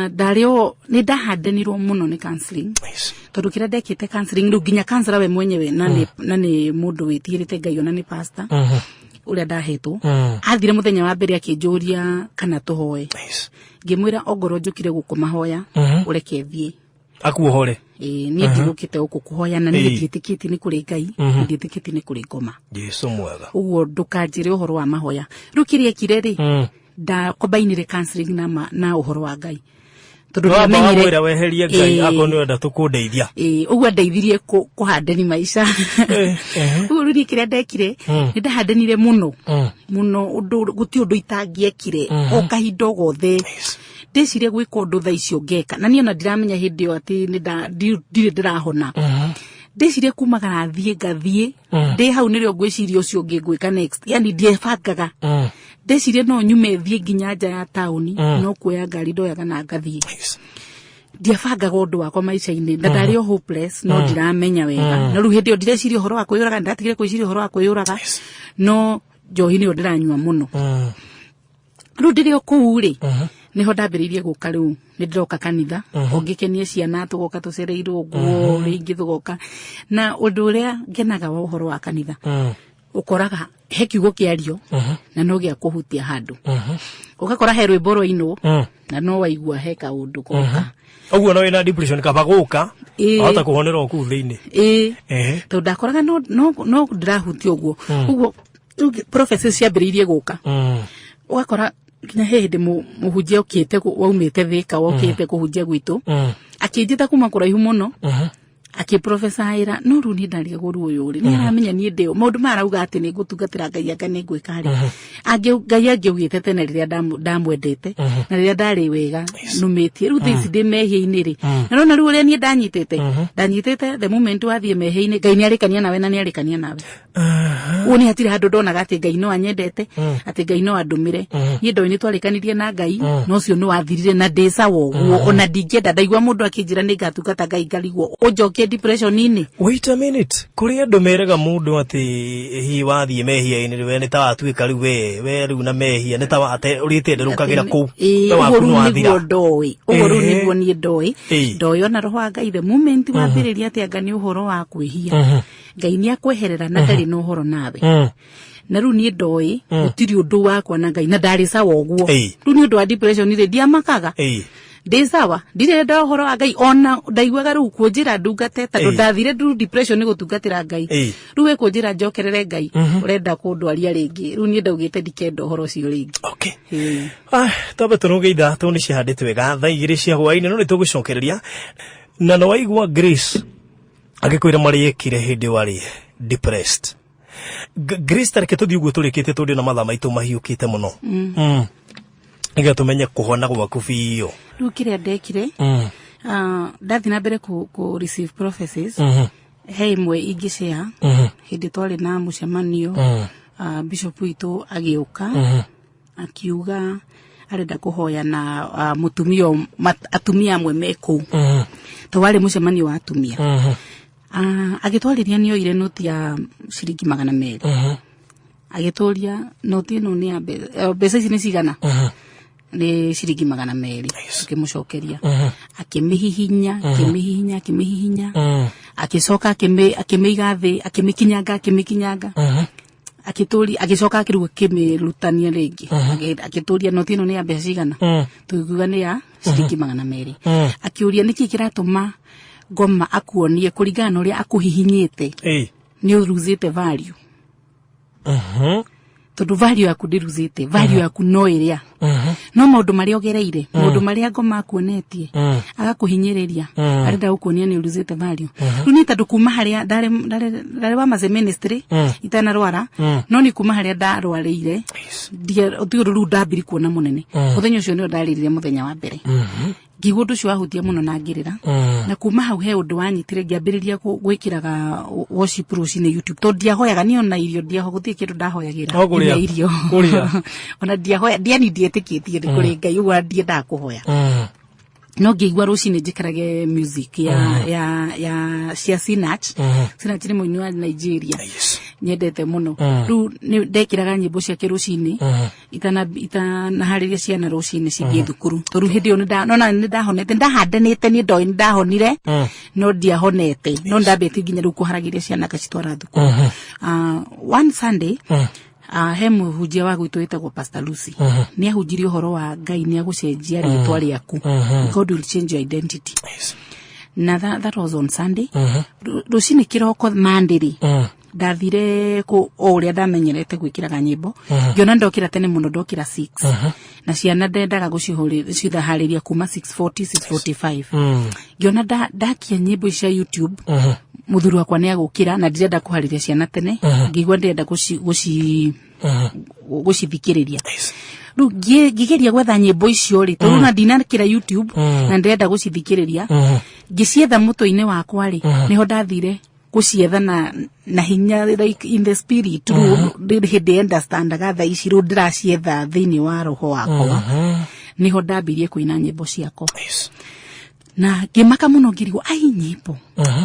ndarĩ o nĩ ndahandanirwo mũno nĩ counseling, tondũ kĩrĩa ndekĩte counseling rĩu nginya counselor we mwenyewe na nĩ mũndũ wĩtigĩrĩte Ngai, ona nĩ pastor ũrĩa ndahetwo, athire mũthenya wa mbere akĩnjũria kana tũhoe. Ngĩmwĩra ongorwo njũkire gũkũ mahoya, ũreke thiĩ. Akuohore. Ĩĩ, niĩ ndigũkĩte gũkũ kũhoya na niĩ ndiĩtĩkĩtie nĩ kũrĩ Ngai, ndiĩtĩkĩtie nĩ kũrĩ ngoma. Jesu mwega. Ũguo ndũkanjĩre ũhoro wa mahoya. Rĩu kĩrĩa ekire rĩ, ndakombainire counseling na ũhoro wa Ngai, tondũ wamba ndiamenyire. wamwĩra weherie Ngai. Akorwo nĩ ũrenda tũkũndeithia. Ĩĩ, ũguo andeithirie kũhandeni maica. Ũguo rĩu niĩ kĩrĩa ndekire, nĩ ndahandanire mũno mũno, ũndũ gũtirĩ ũndũ itangĩekire o kahinda o gothe. Ndĩcirie gwĩka ũndũ thaa icio ngeka, na niĩ ona ndiramenya hĩndĩ ĩyo atĩ ndirĩ ndĩrahona. Ndĩcirie kumagara thiĩ ngathiĩ, ndĩ hau nĩrĩo ngwĩciria ũcio ũngĩ ngwĩka next, yani ndiebangaga. Ndĩcirie no nyume thiĩ nginya nja ya taũni, no kuoya ngari ndoyaga na ngathiĩ. Ndiabangaga ũndũ wakwa maica-inĩ, na ndarĩ o hopeless, no ndiramenya wega. Na rĩu hĩndĩ ĩyo ndireciria ũhoro wa kwĩyũraga, ndatigire gwĩciria ũhoro wa kwĩyũraga, no njohi nĩyo ndĩranyua mũno. Rĩu ndĩrĩ o kũu rĩ, nĩho ndambĩrĩirie gũka. Rĩu nĩ ndĩroka kanitha ũngĩkenie ciana, tũgoka tũcereirwo ũguo rĩngĩ tũgoka. Na ũndũ ũrĩa ngenaga wa ũhoro wa kanitha, ũkoraga he kiugo kĩario na no gĩa kũhutia handũ, ũgakora he rwĩmbo rwainwo na no waigua he kaũndũ goka. Ũguo no wĩna depression kaba gũka, wahota kũhonera o kũu thĩinĩ. Ĩĩ, tondũ ndakoraga no ndĩrahutia ũguo ũguo. Rĩu prophecy ciambĩrĩirie gũka, ũgakora nginya he hĩndĩ mũhunjia ũkĩte waumĩte Thĩka wokĩte kũhunjia gwitũ, akĩnjĩta kuma kũraihu mũno. Akĩprofesaĩra, no rĩu niĩ ndarigagwo, rĩu ũyũ rĩ, nĩ aramenya niĩ ndĩũ maũndũ maya arauga atĩ nĩ ngũtungatĩra Ngai, anga nĩ ngwĩka rĩ, Ngai angĩaugĩte tene rĩrĩa ndamwendete na rĩrĩa ndarĩ wega nũmĩtie, rĩu thaa ici ndĩ mehia-inĩ rĩ, na nona rĩu ũrĩa niĩ ndanyitĩte the moment wathiĩ mehia-inĩ, Ngai nĩ arĩkania nawe na nĩ arĩkania nawe. Ũguo nĩ hatirĩ handũ ndonaga atĩ Ngai no anyendete, atĩ Ngai no andũmĩre. Niĩ ndoĩ nĩ twarĩkanirie na Ngai, na ũcio nĩ wathirire na ndĩ sawa ũguo. Ona ndingĩenda ndaigua mũndũ akĩnjĩra nĩ ngatungata Ngai, ngarigwo ũnjokie depression-inĩ. Wait a minute, kũrĩ andũ meraga mũndũ atĩ hihi wathiĩ mehia-inĩ we nĩ ta watuĩka rĩu we rĩu na mehia nĩ ta wate ũrĩtenderũkagĩra kũu. Ĩĩ, We waku ũguo nĩ rĩu wathira. nĩguo ndoĩ, ũguo rĩu nĩguo niĩ ndoĩ. Ndoĩ ona roho wa Ngai, the moment wambĩrĩria atĩ anga nĩ ũhoro wa kwĩhia, Ngai nĩ akweherera na ndarĩ na ũhoro nawe. Na rĩu niĩ ndoĩ gũtirĩ ũndũ wakwa na Ngai na ndarĩ sawa ũguo. Rĩu nĩ ũndũ wa depression rĩ, ndiamakaga, ndĩ sawa, ndirenda ũhoro wa Ngai. Ona ndaiguaga rĩu kũnjĩra ndungate, tondũ ndathire rĩu depression nĩ gũtungatĩra Ngai. Rĩu we kũnjĩra njokerere Ngai, ũrenda kũndwaria rĩngĩ. Rĩu niĩ ndaugĩte ndikenda ũhoro ũcio rĩngĩ. Okay. Ah, twambe tũrũge ithatũ nĩ cihandĩte wega thaa 2 cia hwaĩ-inĩ, no nĩ tũgũcokereria na nĩ waigua Grace agĩkwĩra marĩekire hĩndĩ warĩ depressed. Grace, tareke tũthiĩ ũguo tũrĩkĩtie, tondũ na mathaa maitũ mahiũkĩte mũno, nĩgetha tũmenye kũhona gwaku biũ. Rĩu kĩrĩa ndekire, ndathiĩ na mbere kũ receive prophecies. He ĩmwe ingĩ share. Hĩndĩ twarĩ na mũcemanio, bishop witũ agĩũka akiuga arenda kũhoya na mũtumia atumia amwe me kũu, to warĩ mũcemanio wa atumia. Agĩtwarĩria nĩ oire noti ya ciringi 200. Agĩtũria, noti ĩno nĩ ya mbeca ici nĩ cigana? Nĩ ciringi 200. Akĩmũcokeria, akĩmĩhihinya, akĩmĩhihinya, akĩmĩhihinya, agĩcoka akĩmĩiga thĩ, akĩmĩkinyanga, akĩmĩkinyanga, akĩtũria, agĩcoka akĩrigwo akĩmĩrutania rĩngĩ. Akĩtũria, noti ĩno nĩ ya mbeca cigana? Tũkiuga nĩ ya ciringi 200. Akĩũria, nĩkĩ kĩratũma ngoma akuonie kũringana na ũrĩa akũhihinyĩte nĩ ũruzĩte value? Tondũ value yaku ndĩruzĩte, value yaku no ĩrĩa no maũndũ marĩa ũgereire, maũndũ marĩa ngoma akuonetie, agakũhinyĩrĩria, arenda gũkuonia nĩ ũruzĩte value. Rĩu niĩ tondũ kuma harĩa ndarĩ wa Maze Ministry itanarwara, no nĩ kuma harĩa ndarwarĩire, ti ũndũ rĩu ndambiri kuona mũnene. Mũthenya ũcio nĩo ndarĩrire mũthenya wa mbere, ngĩigua ũndũ ũcio wahutia mũno na ngĩrĩra. Na kuma hau he ũndũ wanyitire, ngĩambĩrĩria gwĩkĩraga worship rũcinĩ YouTube, tondũ ndiahoyaga niĩ, ona irio ndiaho, gũtirĩ kĩndũ ndahoyagĩra. No kũrĩa. Nginya irio. Kũrĩa. Ona ndiahoya, ndiani ndietĩkĩtie nĩ kũrĩ Ngai ũguo, ndiendaga kũhoya. No ngĩigua rũcinĩ njĩkĩrage music ya cia Sinach. Sinach nĩ mũini wa Nigeria nyendete mũno. Rĩu nĩ ndekĩraga nyĩmbo ciake rũcinĩ itanaharĩria ciana rũcinĩ cithiĩ thukuru, tondũ hĩndĩ ĩyo nona nĩ ndahonete, ndahandanĩte, niĩ ndoĩ nĩ ndahonire, no ndiahonete, no ndambĩtie nginya rĩu kũharagĩria ciana ngacitwara thukuru. One Sunday, he mũhunjia wa gwitũ wĩtagwo Pastor Lucy nĩ ahunjirie ũhoro wa Ngai nĩ agũcenjia rĩtwa rĩaku, God will change your identity. Na that was on Sunday. Rũcinĩ kĩroko Monday rĩ, ndathire kũ o ũrĩa ndamenyerete gwĩkĩraga nyĩmbo, ngĩona ndokĩra tene mũno, ndokĩra 6, na ciana ndendaga gũcithaharĩria kuma 6:40, 6:45. Ngĩona ndakia nyĩmbo ici cia YouTube, mũthuri wakwa nĩ agũkĩra na ndirenda kũharĩria ciana tene. Ngĩigua ndĩrenda gũcithikĩrĩria. Rĩu ngĩgeria gwetha nyĩmbo icio rĩ, tondũ na ndinakĩra YouTube na ndĩrenda gũcithikĩrĩria, ngĩcietha mũtwe-inĩ wakwa rĩ, nĩho ndathire gũcietha na hinya, like in the spirit. Rĩu hĩndĩ understandaga thaa ici, rĩu ndĩracietha thĩinĩ wa roho wakwa, nĩho ndambirie kũina nyĩmbo ciakwa. Na ngĩmaka mũno, ngĩrigwo, ai, nyĩmbo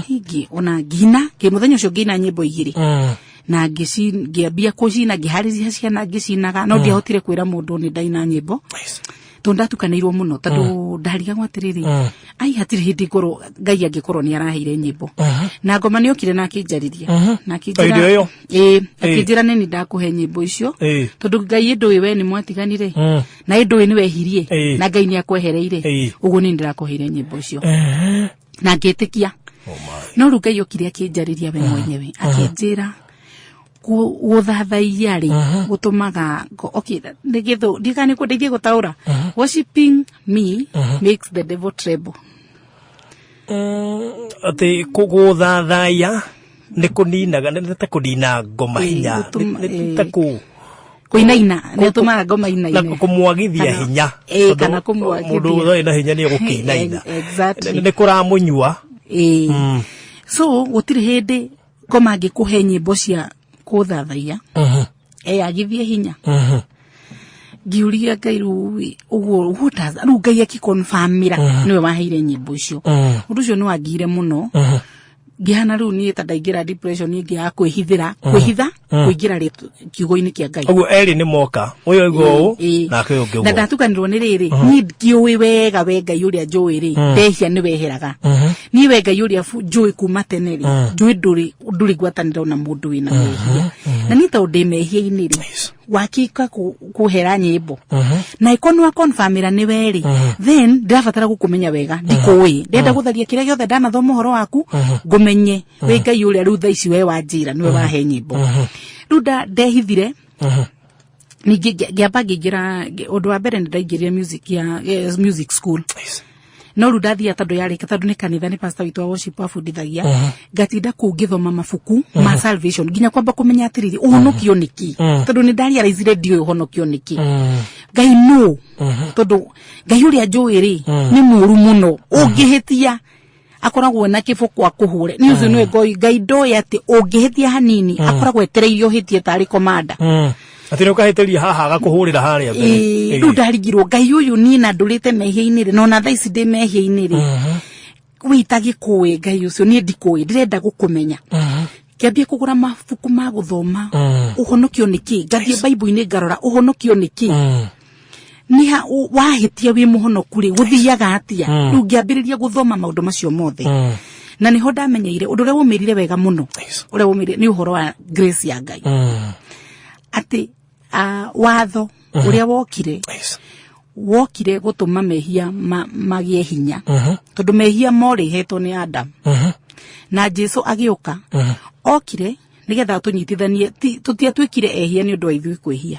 ingĩ ona ngina ngĩ mũthenya ũcio ngĩina nyĩmbo igĩrĩ na ngĩambia kũcina, ngĩharĩria ciana ngĩcinaga, no ndiahotire kwĩra mũndũ nĩ ndaina nyĩmbo, tondũ ndatukanĩirwo mũno, tondũ ndarigagwo atĩrĩrĩ, ai, hatirĩ hĩndĩ ngorwo Ngai angĩkorwo nĩ araheire nyĩmbo. Na ngoma nĩ okire na akĩnjarĩria na akĩnjĩra, Hĩndĩ ĩyo? Ĩĩ, akĩnjĩra nĩ ndakũhe nyĩmbo icio, tondũ Ngai ĩndũĩ we nĩ mwatiganire na ĩndũĩ nĩ wehirie na Ngai nĩ akwehereire. Ũguo nĩ ndĩrakũheire nyĩmbo icio na ngĩtĩkia. Oh my. No rĩu Ngai okire akĩnjarĩria we mwenyewe, akĩnjĩra gũthathaiya rĩ gũtũmaga okay, nĩ gĩthũ ndikana nĩ kũndeithia gũtaũra, worshiping me makes the devil tremble. Atĩ gũthathaya nĩ kũninaga, nĩ ta kũnina ngoma hinya, nĩ ta kũ Kũinaina, nĩ ũtũmaga ngoma inaine. Na kũmwagithia hinya. Kana kũmwagithia. Mũndũ ũtarĩ na hinya nĩ egũkĩinaina. Exactly. Nĩ kũramũnyua. So gũtirĩ hĩndĩ ngoma angĩkũhe nyĩmbo cia kũthathaiya eyagithie hinya. Ngiũria Ngai, rĩu ũguo ũguo rĩu Ngai akĩconfirmĩra nĩwe waheire nyĩmbo icio. Ũndũ ũcio nĩ wangire mũno, ngĩhana rĩu niĩ ta ndaingĩra depression ĩngĩ ya kwĩhithĩra, kwĩhitha kũingĩra kiugo-inĩ kĩa Ngai. Ũguo erĩ nĩ moka, ũyũ aigua ũũ nake ũyũ ũngĩ Na ũguo. Ndatukanĩrwo nĩ rĩrĩ, niĩ ngĩũĩ wega we Ngai ũrĩa njũĩ rĩ, ndehia nĩ weheraga. Niĩ we Ngai ũrĩa njũĩ kuma tene rĩ, njũĩ ndũrĩ ngwatanĩro na mũndũ wĩna mehia, na niĩ tondũ ndĩ mehia-inĩ rĩ, wakĩka kũhera nyĩmbo na ĩkorwo nĩ wakonfamĩra nĩ we rĩ, then ndĩrabatara gũkũmenya wega. Ndikũĩ, ndĩrenda gũtharia kĩrĩa gĩothe ndanathoma ũhoro waku, ngũmenye wĩ Ngai ũrĩa rĩu thaa ici we wanjĩra nĩwe wahe nyĩmbo. Rĩu ndehithire ningĩ, ngĩamba ngĩingĩra ũndũ wa mbere nĩ ndaingĩrire music ya music school. No rĩu ndathia, tondũ yarĩ, tondũ nĩ kanitha, nĩ pastor witũ wa worship abundithagia, ngatinda kũu ngĩthoma mabuku ma salvation nginya kwamba kũmenya atĩrĩrĩ, ũhonokio nĩ kĩ, tondũ nĩ ndarealizire ndiũĩ ũhonokio nĩ kĩ, Ngai nũ, tondũ Ngai ũrĩa njũĩ rĩ nĩ mũũru mũno, ũngĩhĩtia akoragwo na kĩboko akũhũre. Nĩ ũcio nĩwe Ngai. Ngai ndoĩ atĩ ũngĩhĩtia hanini akoragwo etereire ũhĩtie tarĩ komanda. Atĩ nĩ ũkahĩtĩria haha agakũhũrĩra harĩa mbere. Rĩu ndarigirwo, Ngai ũyũ niĩ na ndũrĩte mehia-inĩ rĩ, na ona thaa ici ndĩ mehia-inĩ rĩ, wĩitagĩkũĩ Ngai ũcio niĩ ndikũĩ, ndĩrenda gũkũmenya. Ngĩambia kũgũra mabuku ma gũthoma ũhonokio nĩ kĩ, ngathiĩ Bible-inĩ ngarora ũhonokio nĩ kĩ, nĩ ha wahĩtia wĩ mũhonoku rĩ, gũthiaga atĩa. Rĩu ngĩambĩrĩria gũthoma maũndũ macio mothe, na nĩho ndamenyeire ũndũ ũrĩa wũmĩrire wega mũno, ũrĩa wũmĩrire nĩ ũhoro wa grace ya Ngai, atĩ watho ũrĩa wokire wokire gũtũma mehia magĩe hinya, tondũ mehia morĩhetwo nĩ Adam, na Jesu agĩũka, okire nĩgetha tũnyitithanie. Tũtiatuĩkire ehia nĩ ũndũ wa ithuĩ kwĩhia,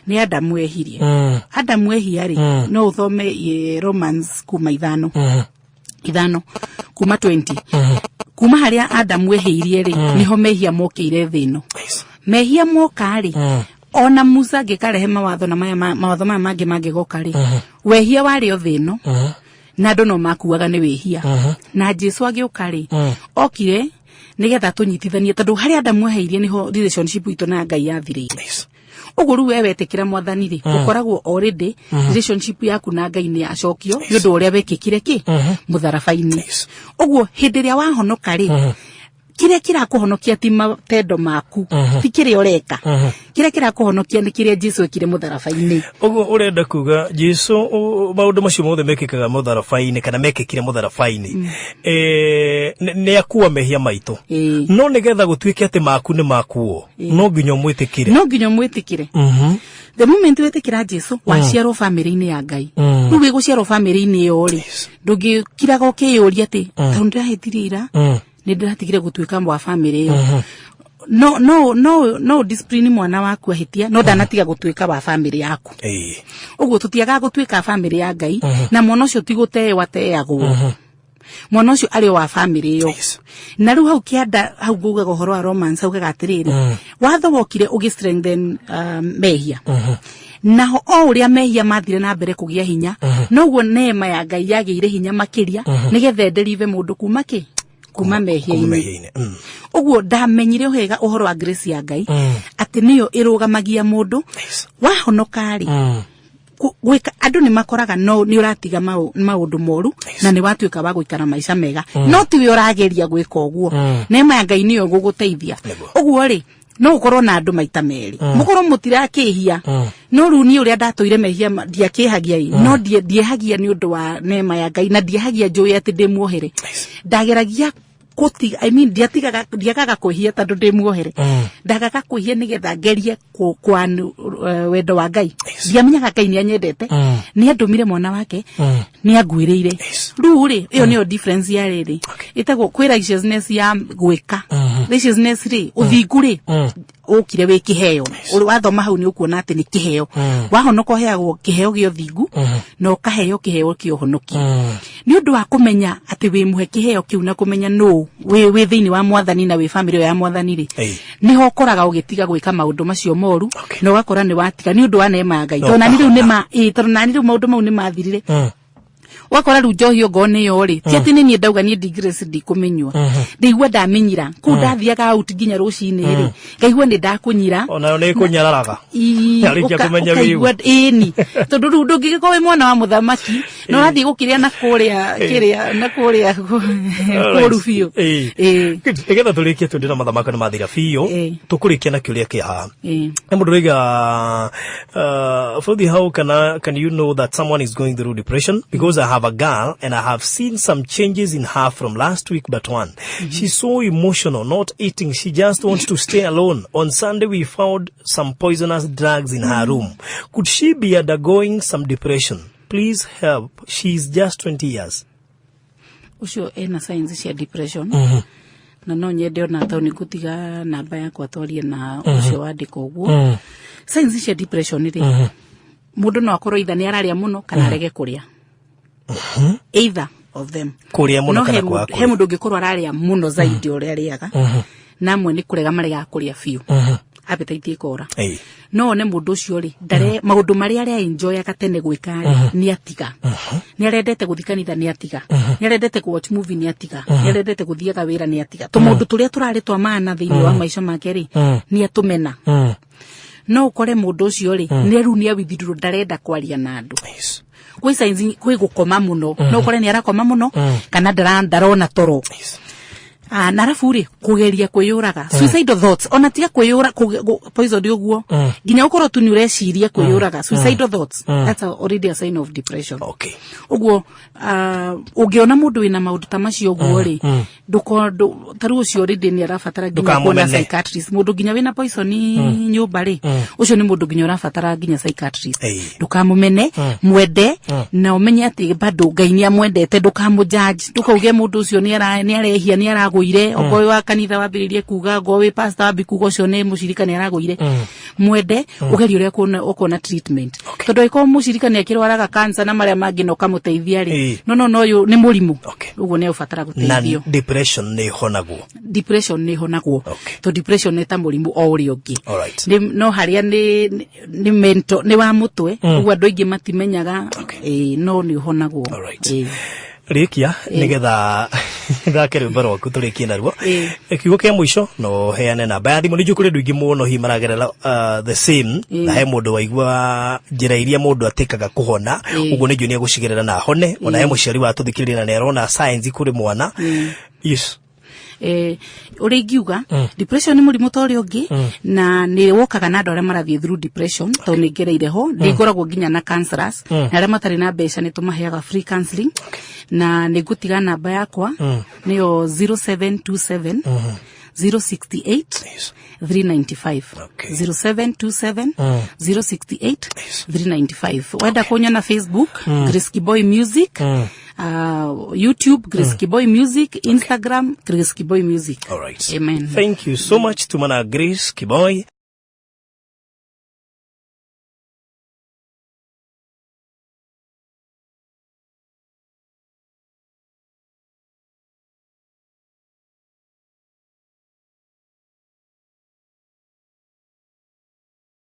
nĩ Adamu ehirie. Adamu ehia rĩ, no ũthome Romans kuma 5 5 kuma 20, kuma harĩa Adamu ehĩirie rĩ, nĩho mehia mokĩire thĩ ĩno. Mehia moka rĩ, ona Musa angĩkarehe mawatho na maya mawatho maya mangĩ mangĩgoka rĩ, wehia warĩ o thĩ ĩno na andũ no makuaga nĩ wĩhia. Na Jesu agĩũka rĩ, okire nĩgetha tũnyitithanie, tondũ harĩa Adamu eheirie nĩho relationship itũ na Ngai yathirĩire. Ũguo rĩu we wetĩkĩra Mwathani rĩ, ũkoragwo already relationship yaku na Ngai nĩ yacokio nĩ ũndũ wa ũrĩa wekĩkire kĩ mũtharaba-inĩ. Ũguo hĩndĩ ĩrĩa wahonoka rĩ, kĩrĩa kĩrakũhonokia ti matendo maku, ti kĩrĩa ũreka. Kĩrĩa kĩrakũhonokia nĩ kĩrĩa Jesu ekire mũtharaba-inĩ. Ũguo ũrenda kuga Jesu, maũndũ macio mothe mekĩkaga mũtharaba-inĩ kana mekĩkire mũtharaba-inĩ, nĩ akua mehia maitũ, no nĩgetha gũtuĩke atĩ maku nĩ makuo, no nginya ũmwĩtĩkĩre. No nginya ũmwĩtĩkĩre. The moment wetĩkĩra Jesu, waciarwo bamĩrĩ-inĩ ya Ngai. Rĩu wĩ gũciarwo bamĩrĩ-inĩ ĩyo rĩ, ndũngĩkiraga ũkĩyũria atĩ tondũ ndĩrahĩtirie ira nĩ ndĩratigire gũtuĩka wa bamĩrĩ ĩyo. No discipline mwana waku ahĩtia, no ndanatiga gũtuĩka wa bamĩrĩ yaku. Ũguo tũtiagaga gũtuĩka bamĩrĩ ya Ngai, na mwana ũcio ti gũteo ateagwo, mwana ũcio arĩ o wa bamĩrĩ ĩyo. Na rĩu hau kĩanda hau ngugaga ũhoro wa Romans, haugaga atĩrĩrĩ, watho wokire ũgĩ strengthen mehia, naho o ũrĩa mehia mathire na mbere kũgĩa hinya, noguo neema ya Ngai yagĩire hinya makĩria, nĩgetha ederive mũndũ kuma kĩ, kuma mehia-inĩ. Mehia-inĩ. Ũguo ndamenyire wega ũhoro wa grace ya Ngai, atĩ nĩyo ĩrũgamagia mũndũ wahonoka rĩ. Gwĩka andũ nĩ makoraga no nĩ ũratiga maũndũ moru na nĩ watuĩka wa gũikara maica mega, no tiwe ũrageria gwĩka ũguo, neema ya Ngai nĩyo ĩgũgũteithia. Ũguo rĩ, no ũkorwo na andũ maita merĩ, mũkorwo mũtirakĩhia, no rĩu niĩ ũrĩa ndatũire mehia ndiakĩhagia ĩ, no ndiehagia nĩ ũndũ wa neema ya Ngai, na ndiehagia njũĩ atĩ ndĩ muohere. Ndageragia gũtiga, I mean, ndiatigaga, ndiagaga kwĩhia tondũ ndĩ muohere. Ndagaga kwĩhia nĩgetha ngerie kwa wendo wa Ngai. Ndiamenyaga Ngai nĩ anyendete, nĩ andũmire mwana wake, nĩ anguĩrĩire. Rĩu rĩ, ĩyo nĩyo difference ya rĩrĩ. Ĩtagwo kwĩ righteousness ya gwĩka. Righteousness rĩ, ũthingu rĩ, ũkire wĩ kĩheo. Ũrĩ wathoma hau nĩ ũkuona atĩ nĩ kĩheo. Wahonoka ũheagwo kĩheo gĩa ũthingu na ũkaheo kĩheo kĩa ũhonoki. Nĩ ũndũ wa kũmenya atĩ wĩ mũhe kĩheo kĩu na kũmenya nũ wĩ thĩinĩ wa Mwathani na wĩ famĩlĩ ĩyo ya Mwathani rĩ, nĩho ũkoraga ũgĩtiga gwĩka maũndũ macio moru na ũgakora nĩ watiga nĩ ũndũ wa neema ya Ngai. Na Tondũ nani rĩu ũkahona. nĩma ĩĩ, tondũ nani rĩu maũndũ mau nĩ mathirire, wakora rĩu njohi ongorwo nĩyo rĩ, ti atĩ nĩ niĩ ndauga niĩ ndi Grace ndikũmĩnyua, ndĩigua ndamĩnyira kũu ndathiaga out nginya rũcinĩ rĩ, ngaigua nĩ ndakũnyira. Onayo nĩ ĩkũnyararaga. Ii, Yarĩkia kũmenya wĩ ũkaigua ĩni, tondũ rĩu ndũngĩgĩkorwo wĩ mwana wa mũthamaki na ũrathiĩ gũkĩrĩa na kũrĩa kĩrĩa na kũrĩa kũru biũ. Ĩĩ. Good. Nĩgetha tũrĩkie, tondũ na mathaa makwa nĩ mathira biũ, tũkũrĩkia na kĩũria kĩ haha. Nĩ mũndũ ũraiga, "Frodhi, how can you know that someone is going through depression? Because I have a girl and I have seen some changes in her from last week but one. She's so emotional, not eating. She just wants to stay alone. On Sunday we found some poisonous drugs in her room. Could she be undergoing some depression? Please help. She's just 20 years." Ũcio ena signs cia depression, na no nyende ona tondũ nĩ ngũtiga namba yakwa twarie na ũcio wandĩka ũguo. Signs cia depression rĩ, mũndũ no akorwo either nĩ ararĩa mũno kana arege kũrĩa, either of them. Kũrĩa mũno No kana he kwaga he kũrĩa. Mũndũ ũngĩkorwo ararĩa mũno zaidi ũrĩa arĩaga, na amwe nĩ kũrega maregaga kũrĩa biũ, appetite ĩkora. No one mũndũ ũcio rĩ, ndare maũndũ marĩa arĩa enjoyaga tene gwĩka rĩ, nĩ atiga. Nĩ arendete gũthiĩ kanitha, nĩ atiga. Nĩ arendete kũ watch movie, nĩ atiga. Nĩ arendete gũthiaga wĩra, nĩ atiga. Tũmaũndũ tũrĩa tũrarĩ twa maana thĩinĩ wa maica make rĩ, nĩ atũmena. No ũkore mũndũ ũcio rĩ, nĩ rĩu nĩ awithirwo, ndarenda kwaria na andũ. Kwĩ signs, kwĩ gũkoma mũno, no ũkore nĩ arakoma mũno kana ndarona toro. Ah, na arabu rĩ, kũgeria kwĩyũraga, suicidal thoughts, ona tiga kwĩyũra poison ũguo, nginya ũkorwo tu nĩ ũreciria kwĩyũraga, suicidal thoughts, that's already a sign of depression. Ũguo ũngĩona mũndũ wĩna maũndũ ta macio ũguo rĩ, ndũko ta rĩu ũcio already nĩ arabatara nginya kuona Ndũkamũmene. psychiatrist. Mũndũ nginya wĩna poison nyũmba rĩ, ũcio nĩ mũndũ nginya ũrabatara nginya psychiatrist. Ndũkamũmene, mwende na ũmenye atĩ bado Ngai nĩ amwendete. Ndũkamũjudge, ndũkauge mũndũ ũcio nĩ arehia, nĩ aragũire. Okorwo wĩ wa kanitha wambĩrĩrie kuga, okorwo wĩ pastor wambi kuga ũcio nĩ mũcirika, nĩ aragũire. Mwende, ũgerie ũrĩa ũkuona treatment, tondũ angĩkorwo mũcirika nĩ akĩrwaraga cancer na marĩa mangĩ na ũkamũteithia rĩ, no ũyũ nĩ mũrimũ. Ũguo nĩ ũbatara Na gũteithio. Depression nĩ ĩhonagwo? Depression nĩ ĩhonagwo. To depression nĩ ta mũrimũ o ũrĩa ũngĩ. No harĩa nĩ mental, nĩ wa mũtwe, ũguo andũ aingĩ matimenyaga. Ĩĩ, no nĩ ũhonagwo. Ĩĩ. Rĩkia nĩgetha thake rwĩmbo rwaku tũrĩkie naruo. Kiugo kĩa mũico no heane namba ya thimũ. Nĩ njũĩ kũrĩ andũ aingĩ mũno hihi maragerera the same, na he mũndũ waigua njĩra iria mũndũ atĩkaga kũhona, ũguo nĩ njũĩ nĩ egũcigerera na ahone. Ona he mũciari watũthikĩrĩria na nĩ arona signs kũrĩ mwana, yes. Ũrĩa ingiuga, depression nĩ mũrimũ ta ũrĩa ũngĩ, na nĩ wokaga na andũ arĩa marathiĩ through depression, tondũ nĩ ngereire ho. Nĩ ngoragwo nginya na counselors, na arĩa matarĩ na mbeca nĩ tũmaheaga free counseling. Na nĩ ngũtiga namba yakwa, nĩyo 0727 068 395. 0727 068 395. Wenda kunyona Facebook, Grace Kiboy Music, YouTube, Grace Kiboy Music, Instagram, Grace Kiboy Music. All right. Amen. Thank you so much. Tumana Grace Kiboy.